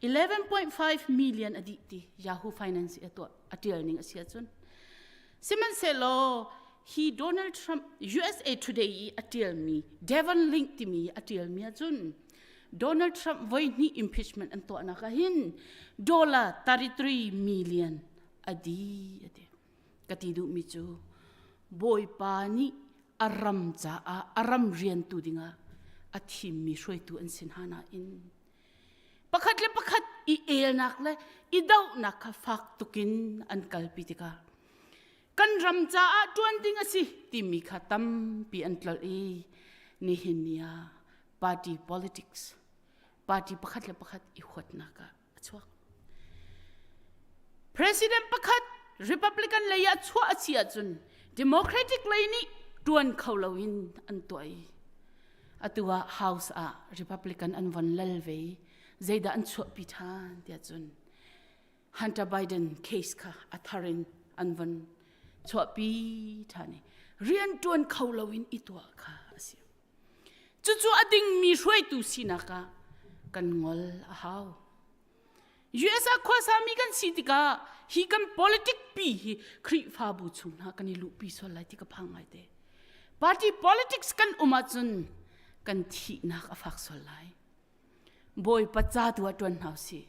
11.5 million a dih ti Yahoo Finance i a tuah a ṭial ning a si ahcun sihmanhsehlaw hi Donald Trump USA Today i a ṭialmi Devon Link timi a ṭialmi ahcun Donald Trump voihnih impeachment an tuahnak ah hin dollar 33 million a di a ti ka ti duhmi cu Bawipa nih a ram caah a ram riantu dingah a thimmi hruaitu an si hna nain pakhat le pakhat i elnak le i dohnak kha fak tukin an kalpi tikah kan ram caah ṭuan ding a si timi kha tampi an tlolh i nihin ni ah party politics party pakhat le pakhat i huatnak ah a chuak president pakhat republican lei ah chuah a si ahcun democratic lei nih ṭuan kho loin an tuah i atu ah house ah republican an von lal ve i zeidah an chuahpi ṭhan tiah cun Hunter Biden case kha a thar in an von chuahpi ṭhan i rian ṭuan kho loin i tuah kha a si. Cucu a dingmi hruaitu sinak ah kan ngol a hau. US ah khuasami kan si tikah hi kan politic pi hi Khrihfabu chung hna kan i luhpi sual lai ti ka phang ngai te. Party politics kan um ahcun kan thihnak a fak sual lai. Bawipa ca tu ah ṭuan hna usih.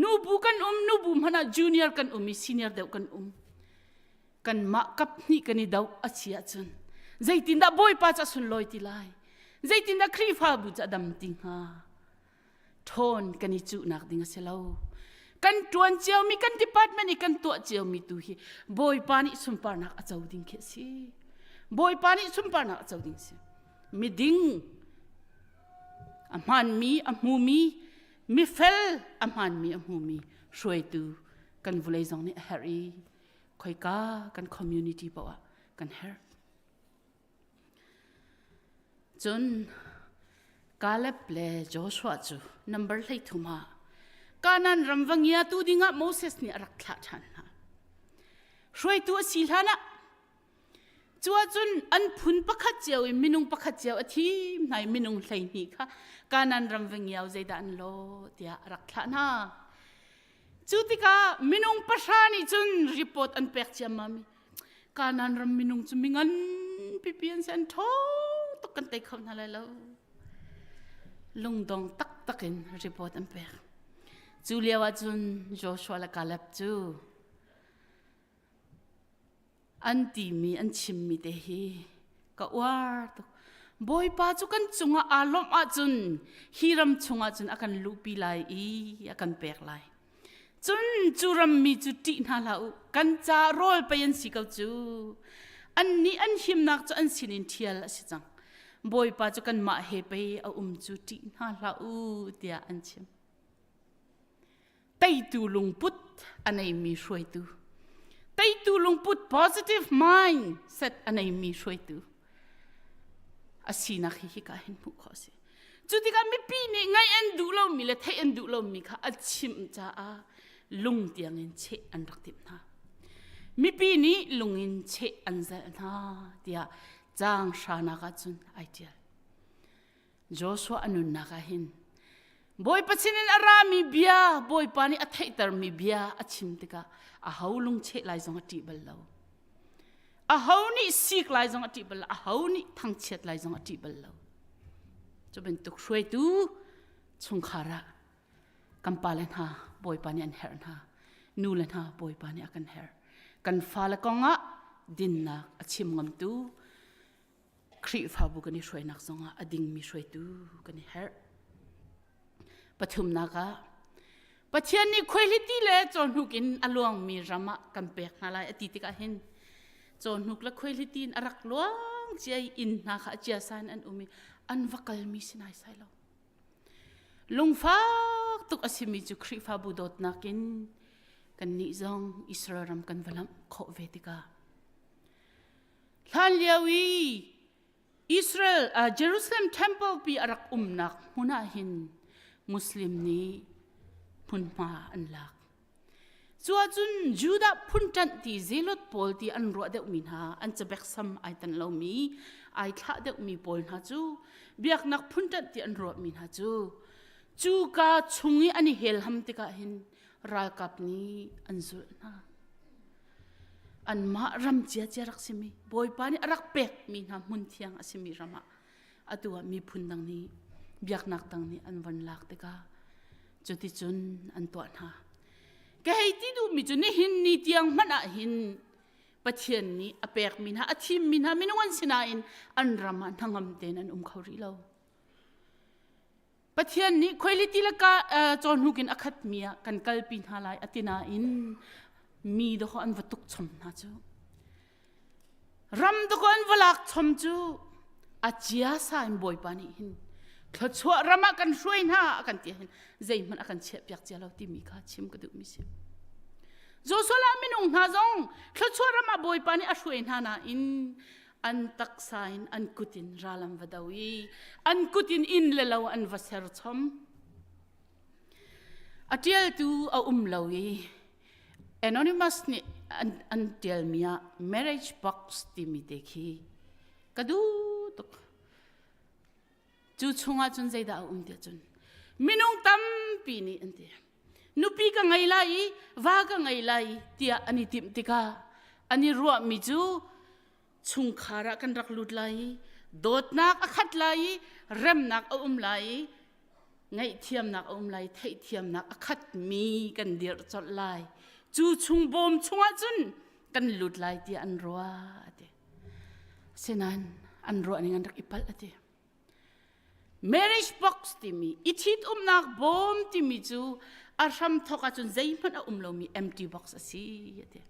Nubu kan um, nubu hmanh ah junior kan um i senior deuh kan um. Kanmah kap hnih kan i doh a si ahcun zeitindah Bawipa cu a sunlawi ti lai? Zeitindah Khrihfabu cu a dam ti hnga? Ṭhawn kan i cuhnak ding a si lo. Kan ṭuan ciomi, kan department i kan tuah ciomi tu hi Bawipa nih sunparnak a co ding khi a si. Bawipa nih sunparnak a co ding a si. Miding a hmaanmi a hmumi mifel a hmaanmi a hmumi hruaitu kan vulei zong nih a herh i khoika kan community paoh ah kan herh. Cun Caleb le Joshua cu number 13 ah Kanaan ram va ngiatu dingah Moses nih a rak thlah ṭhan hna. Hruaitu a si hlanah Cu ahcun an phun pakhat cio in minung pakhat cio a thim hna i minung 12 kha Kanaan ram va ngiau zeidah an lawh tiah a rak thlah hna. Cu tikah minung pahra nih cun report an pek ciammam i Kanaan ram minung cu mingan pipi an si an ṭhawng tuk kan tei kho hna lai lo. Lungdong taktak in report an pek. Cu lio ah cun Joshua le Caleb cu An timi an chimmi te hi ka uar tuk. Bawipa cu kan cungah aa lawmh ahcun hi ram chungah cun a kan luhpi lai i a kan pek lai. Cun cu rammi cu ṭih hna hlah u, kan ca rawl pei an si ko cu. Annih an himnak cu an sinin ṭhial a si cang. Bawipa cu kanmah he pei a um cu ṭih hna hlah u, tiah an chim. Teitu lungput a neimi hruaitu. Teitu lungput positive mindset a neimi hruaitu. A sinak hi hika hin hmuh khawh a si. Cu tikah mipi nih ngaih an duh lomi le theih an duh lomi kha a chimh caah lung tiangin cheh an rak timh hna. Mipi nih lung in cheh an zelh hna tiah caang hranak ah cun ai ṭial. Joshua a nunnak ah hin Bawipa sinin a rami bia Bawipa nih a theihtermi bia a chim tikah aho lungcheh lai zong a ṭih bal lo. Aho nih sik lai zong a ṭih bal lo. Aho nih thangchiat lai zong a ṭih bal lo. Cu bantuk hruaitu chungkhar ah kan pale hna Bawipa nih an herh hna. Nu le hna Bawipa nih a kan herh. Kan fale kong ah dinnak a chim ngamtu Khrihfabu kan i hruainak zongah a dingmi hruaitu kan i herh. Pathumnak ah Pathian nih khuaihliti le cawhnuk in a luangmi ram ah kan pek hna lai a ti tikah hin cawhnuk le khuaihliti in a rak luang cia i inn hna kha a ciasa in an um i an va kalmi si naisai lo. Lungfak tuk a simi cu Khrihfabu dawtnak in kannih zong Israel ram kan va lamh khawh ve tikah Hlanlio i Israel uh, Jerusalem temple pi a rak umnak hmun ah hin Muslim nih hmunhma an lak. Cu ahcun Judah phunṭanh ti Zelot pawl ti an ruah deuhmi hna an cabeksam ai tan lomi ai thlah deuhmi pawl hna cu biaknak phunṭanh ti an ruahmi hna cu cuka chung i an i helham tikah hin ralkap nih an zulh hna. Anmah ram ciacia rak simi Bawipa nih a rak pekmi hna hmun thiang a simi ram ah atu ah miphun dang nih biaknak dang nih an von lak tikah cuticun an tuah hna. Ka hei ti duhmi cu nihin ni tiang hmanh ah hin Pathian nih a pekmi hna a thimmi hna minung an si nain an ram ah hnangam tein an um kho rih lo. Pathian nih khuailiti le ka cawhnuk in a khatmi ah kan kalpi hna lai a ti nain mi dawkaw an va tuk chom hna cu. Ram dawkaw an va lak chom cu a ciasa in Bawipa nih hin thluachuah ram ah kan hruai hna a kan ti hin zeihmanh a kan chiah piak cia lo timi kha chim ka duhmi si. Joshua la minung hna zong thluachuah ram ah Bawipa nih a hruai hna nain an taksa in an kut in ral an va do i an kut in inn le lo an va ser chom. A ṭialtu a um lo i anonymous nih an, an ṭialmi ah marriage box timi te khi ka duh tuk. Cu chungah cun zeidah a um tiah cun minung tampi nih an ti. Nupi ka ngei lai i va ka ngei lai tiah an i timh tikah an i ruahmi cu chungkhar ah kan rak lut lai i dawtnak a khat lai i remnak a um lai i ngaihthiamnak a um lai theihthiamnak a khatmi kan dirh colh lai cu chung bawm chungah cun kan lut lai tiah an ruah a ti asinain an ruah ning an rak i palh a ti Marriage box timi i ṭhitumnak bawm timi cu a hramthawk ahcun zeihmanh a um lomi empty box a si a ti.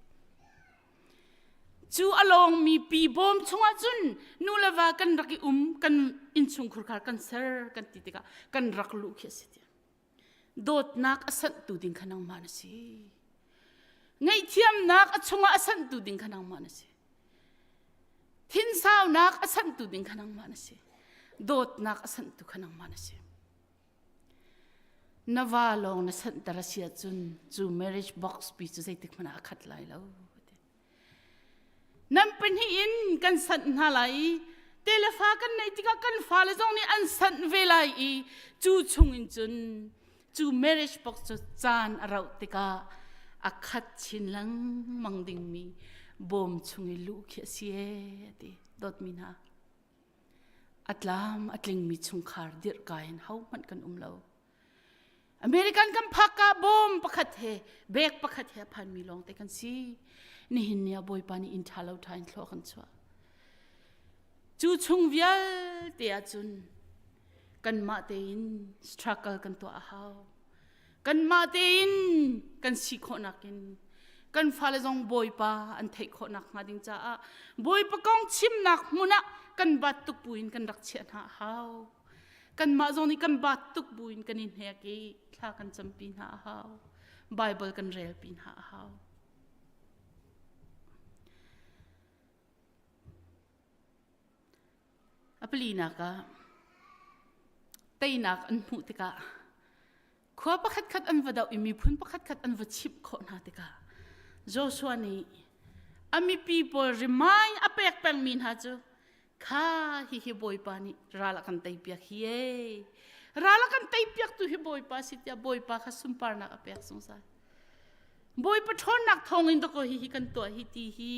Cu a lawngmi pi bawm chungah cun nu le va kan rak i um kan innchungkhur khar kan ser kan ti tikah kan rak luh khi a si ti. Dawtnak a sanhtu ding kha nangmah na si. Ngaihthiamnak a chungah a sanhtu ding kha nangmah na si. Thinsaunak a sanhtu ding kha nangmah na si. Dawtnak a sanhtu kha nangmah na si. Na va lawng na sanhter a si ahcun cu marriage box pi cu zeitik hmanh ah a khat lai lo. Nan pahnih in kan sanh hna lai i telefa kan neih tikah kan fale zong nih an sanh ve lai i cu chung in cun cu marriage box cu caan a rauh tikah a khat chin lengmang dingmi bawm chung i luh khi a si ee ti dawtmi hna a tlam a tlingmi chungkhar dirhka in hohmanh kan um lo American kan phak ka bawm pakhat he bag pakhat he a phanmi lawng te kan si nihin ni ah Bawipa nih inn ṭha lo ṭha in thlua kan chuah. Cu chung vialte ahcun kanmah tein struggle kan tuah a hau. Kanmah tein kan si khawhnak in kan fale zong Bawipa an theih khawhnak hnga ding caah Bawipa kong chimnak hmun ah kan bat tuk buin kan rak chiah hna a hau. Kanmah zong nih kan bat tuk buin kan i hnek i thla kan campi hna a hau. Bible kan relpi hna a hau. A palinak ah teinak an hmuh tikah khua pakhatkhat an va doh i miphun pakhatkhat an va chimh khawh hna tikah Joshua nih a mipi pawl remind a pek pengmi hna cu kha hihi Bawipa nih ral a kan teipiak hi ee ral a kan teipiak tu hi Bawipa si tiah Bawipa kha sunparnak a pek zungzal. Bawipa ṭhawnnak thawngin dakaw hihi kan tuah hi ti hi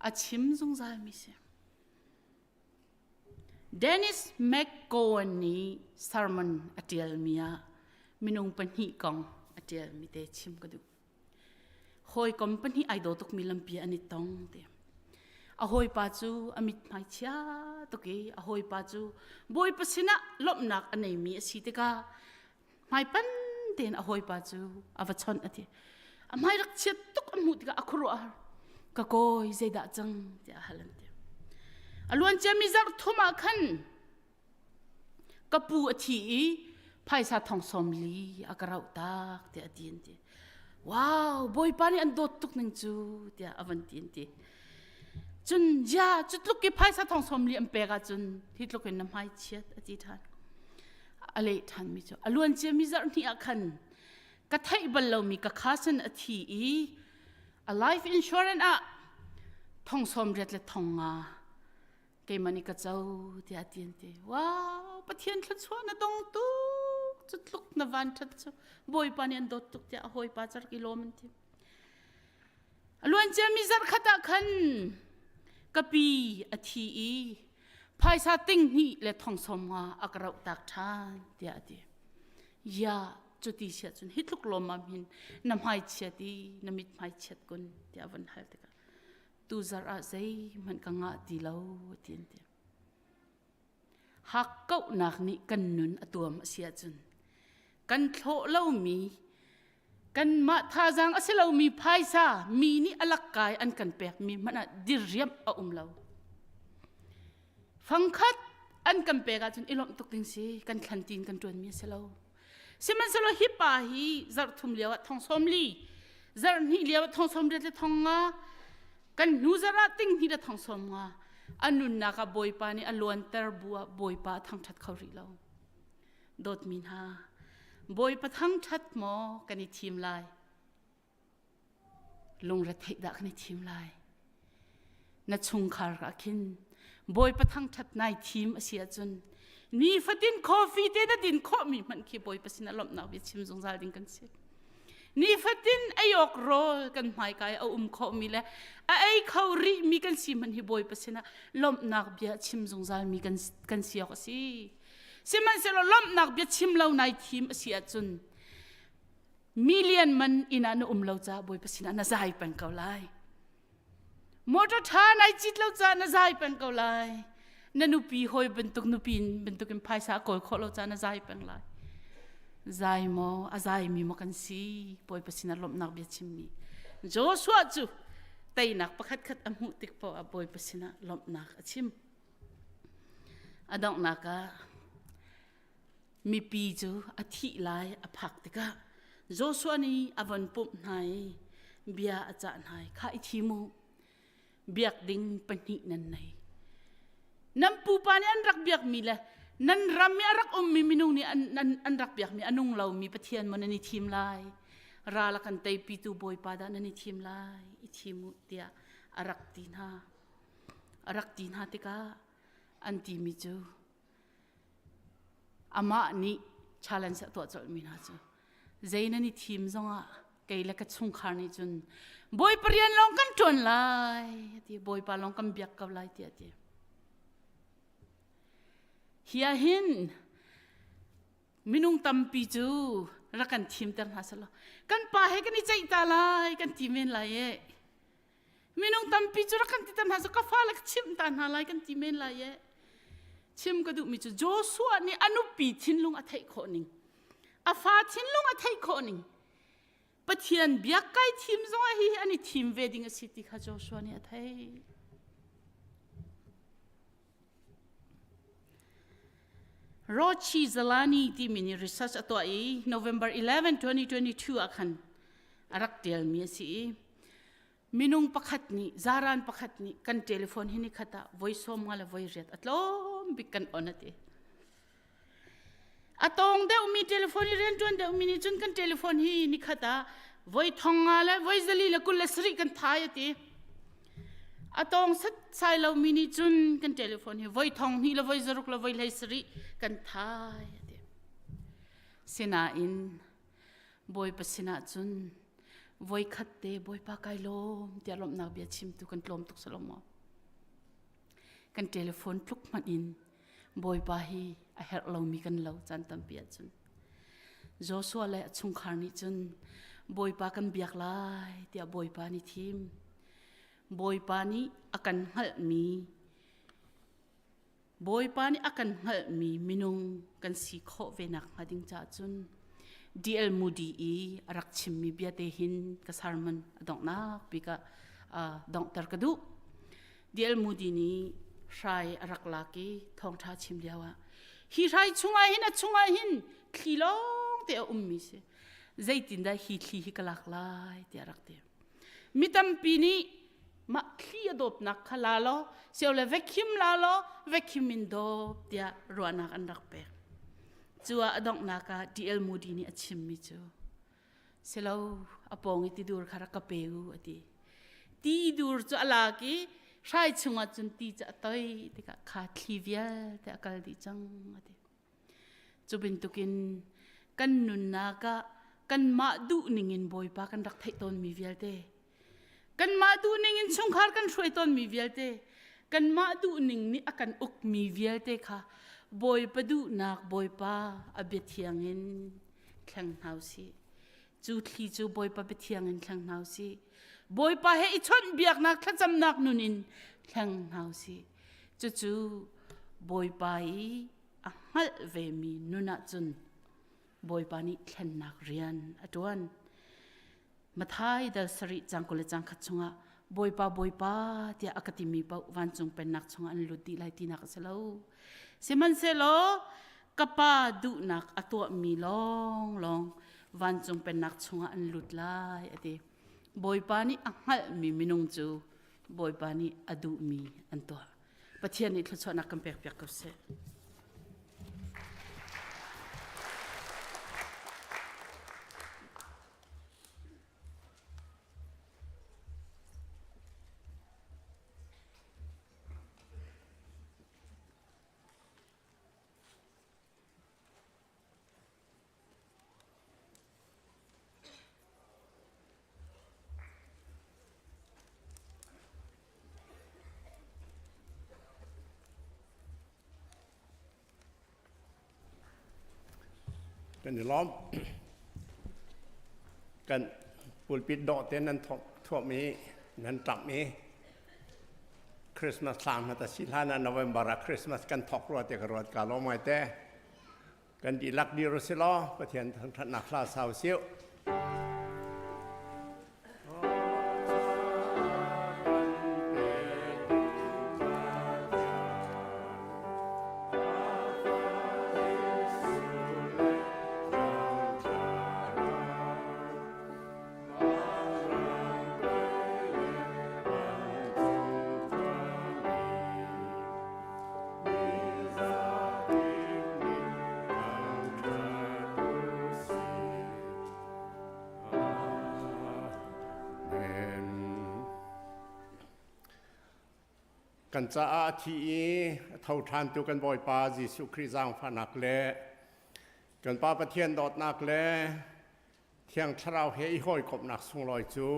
a chim zungzalmi si. Dennis McGowan nih sermon a ṭialmi ah minung pahnih kong a ṭialmi te chim ka duh. Hawikom pahnih ai daw tukmi lampi an i tong ti. A hawipa cu a mithmai chia tuk i a hawipa cu Bawipa sinah lawmhnak a neimi a si tikah hmaipan tein a hawipa cu a va chawnh a ti. A hmai rak chiat tuk a hmuh tikah a khuaruah a har. Ka kawi zeidah cang tiah a hal an ti. A luan ciami zarh thum ah khan ka pu a thi i phaisa thong sawm li a ka rauh tak tiah a ti an ti. Wow, Bawipa nih an dawt tuk ning cu tiah a van ti an ti. Cun ya cu tluk i phaisa thong sawm li an pek ahcun hi tluk in na hmai chiat a ti ṭhan. A leh ṭhanmi cu a luan ciami zarh hnih ah khan ka theih bal lomi ka cousin a thi i a life insurance ah thong sawm riat le thong nga keimah nih ka co tiah ti an ti. Wow, Pathian thluachuah na dong tuk cu tluk na van ṭhat cu Bawipa nih an dawt tuk tiah a hawipa cu rak i lawm an ti. A luan ciami zarh khat ah khan ka pi a thi i phaisa ting hnih le thong sawm nga a ka rauh tak ṭhan tiah a ti. Ya, cuti siah cun hi tluk lawmmam hin na hmai chiat i na mit hmai chiat kun tiah a van hal tikah tu zarh ah zeihmanh ka ngah ti lo ti an ti. Hakkauhnak nih kan nun a tuam a si ahcun kan thlawh lomi kanmah thazaang a si lomi phaisa mi nih a lakkai an kan pekmi hmanh ah diriamh a um lo. Fangkhat an kan pek ahcun i lawmh tuk ding si kan thlan tin kan ṭuanmi a si lo. Sihmanhsehlaw hi pa hi zarh thum lio ah thong sawm li, zarh hnih lio ah thong sawm riat le thong nga, kan hnu zarh ah ting hnih le thong sawm nga. A nunnak ah Bawipa nih a luanter bu ah Bawipa a thangṭhat kho rih lo. Dawtmi hna, Bawipa thangṭhat maw kan i thim lai? Lungretheih dah kan i thim lai? Na chungkhar ah khin Bawipa thangṭhat nai thim a si ahcun nifatin coffee te na din khawhmi hmanh khi Bawipa sinah lawmhnak bia chim zungzal ding kan si. Nifatin ei awk rawl kan hmaikai a um khawhmi le a ei kho rihmi kan si hmanh hi Bawipa sinah lawmhnak bia chim zungzalmi kan, kan si awk a si. Sihmanhsehlaw lawmhnak bia chim lo nai thim a si ahcun million man inn ah na um lo caah Bawipa sinah na zai peng ko lai. Motor ṭha nai cit lo caah na zai peng ko lai. Na nupi hawi bantuk nupi bantuk in phaisa a kawl khawh lo caah na zai peng lai. Zai maw a zaimi maw kan si Bawipa sinah lawmhnak bia chimmi. Joshua cu teinak pakhat khat a hmuh tik paoh ah Bawipa sinah lawmhnak a chim. A donghnak ah mipi cu a thih lai a phak tikah Joshua nih a von pumh hna i bia a cah hna i kha i thim u biak ding pahnih nan nei nan pupa nih an rak biakmi le nan ram i a rak ummi minung nih an, an, an rak biakmi a nung lomi Pathian maw nan i thim lai ral a kan teipitu Bawipa dah nan i thim lai i thim u tiah a rak ti hna a rak ti hna tikah an timi cu amah nih challenge a tuah colhmi hna cu zei nan i thim zongah kei le ka chungkhar nih cun Bawipa rian lawng kan ṭuan lai ti Bawipa lawng kan biak ko lai tiah ti hi ah hin minung tampi cu rak kan thimter hna selaw kan pa he kan i ceih ta lai kan ti men lai e. Minung tampi cu rak kan ti tam hna cu ka fale ka chimh ta hna lai kan ti men lai e. Chim ka duhmi cu Joshua nih a nupi thinlung a theih khawh ning, a fa thinlung a theih khawh ning, Pathian biak kai thim zong ah hi an i thim ve ding a si ti kha Joshua nih a theih. Rochi Zalani timi nih research a tuah i November 11, 2022 ah khan a rak tialmi a si i minung pakhat nih zaran pakhat nih kan telephone hi nikhat ah voi sawm nga le voi riat a tlawm bik kan on a ti. A tawng deuhmi telephone i rianṭuan deuhmi nih cun kan telephone hi nikhat ah voi thong nga le voi zali le 27 kan thai a ti. A tawng setsai lomi nih cun kan telephone hi voi thong hnih le voi zaruk le voi hlei sarih kan thai a ti. Sinain Bawipa sinah cun voi khat te Bawipa kai lawm tiah lawmhnak bia chimtu kan tlawm tuk salom maw? Kan telephone tluk hmanh in Bawipa hi a herh lomi kan lo caan tampi ahcun. Joshua le a chungkhar nih cun Bawipa kan biak lai tiah Bawipa nih thim. Bawipa nih a kan hngalhmi Bawipa nih a kan hngalhmi minung kan si khawh ve nak hnga ding caah cun DL Moody i a rak chimmi bia te hin ka sermon a donghnak bik ah donghter ka duh. DL Moody nih hrai a rak lak i thawngṭha chim lio ah hi hrai chungah hin a chungah hin thli lawng te a ummi si zeitindah hi thli hi ka lak lai tiah rak ti mi tampi nih mah thli a dawpnak kha la law sio le vacuum la law vacuum in dawp tiah ruahnak an rak pek cu ah a donghnak ah DL Moody nih a chimmi cu silo a pawng i tidur kha rak ka pe u a ti tidur cu a lak i hrai chungah cun ti cu a toi tikah kha thli vialte a kal dih cang a ti cu bantukin kan nunnak ah kanmah duh ningin bawipa kan rak theih tawnmi vialte kanmah duh ningin chungkhar kan hruai tawnmi vialte kanmah duh ning nih a kan ukmi vialte kha bawipa duhnak bawipa a bia thiang in thleng hna usih. Cu thli cu Bawipa biathiang in thleng hna usih. Bawipa he i chawnh biaknak thlacamnak nun in thleng hna usih. Cucu Bawipa i a hngalh vemi nun ahcun Bawipa nih thlennak rian a ṭuan. Mathai dal sarih cang kul le cang khat chungah Bawipa Bawipa tiah a ka timi paoh vancung pennak chungah an lut dih lai tinak a si lo. Sihmanhsehlaw ka pa duhnak a tuahmi lawnglawng vancung pennak chungah an lut lai a ti. Bawipa nih a hngalhmi minung cu Bawipa nih a duhmi an tuah. Pathian nih thluachuahnak kan pekpiak ko seh. Kan i lawm. Kan pulpit dawh te nan thuam i nan ṭamh i Christmas thla hna ta si hlan ah November ah Christmas kan thawk rua te ka ruat ka lawm ngai te. Kan dihlak dir u si law Pathian thangṭhatnak hla sau siu. Kan caah a thi i a tho ṭhantu kan Bawipa Jesuh Khrih zaangfahnak le kan Pa Pathian dawtnak le Thiang Thlarau he i hawikomhnak sunglawi cu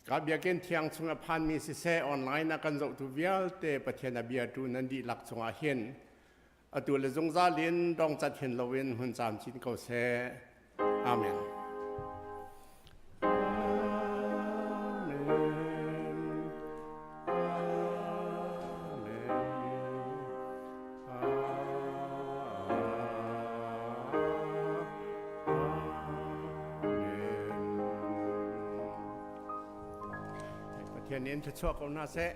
ka biakinn thiang chung a phanmi siseh online ah kan zohtu vialte Pathian a biatu nan dihlak cungah hin atu le zungzal in dongcat hin loin hun camcin ko seh. Amen. Amen. Pathian in thluachuah ko hna seh.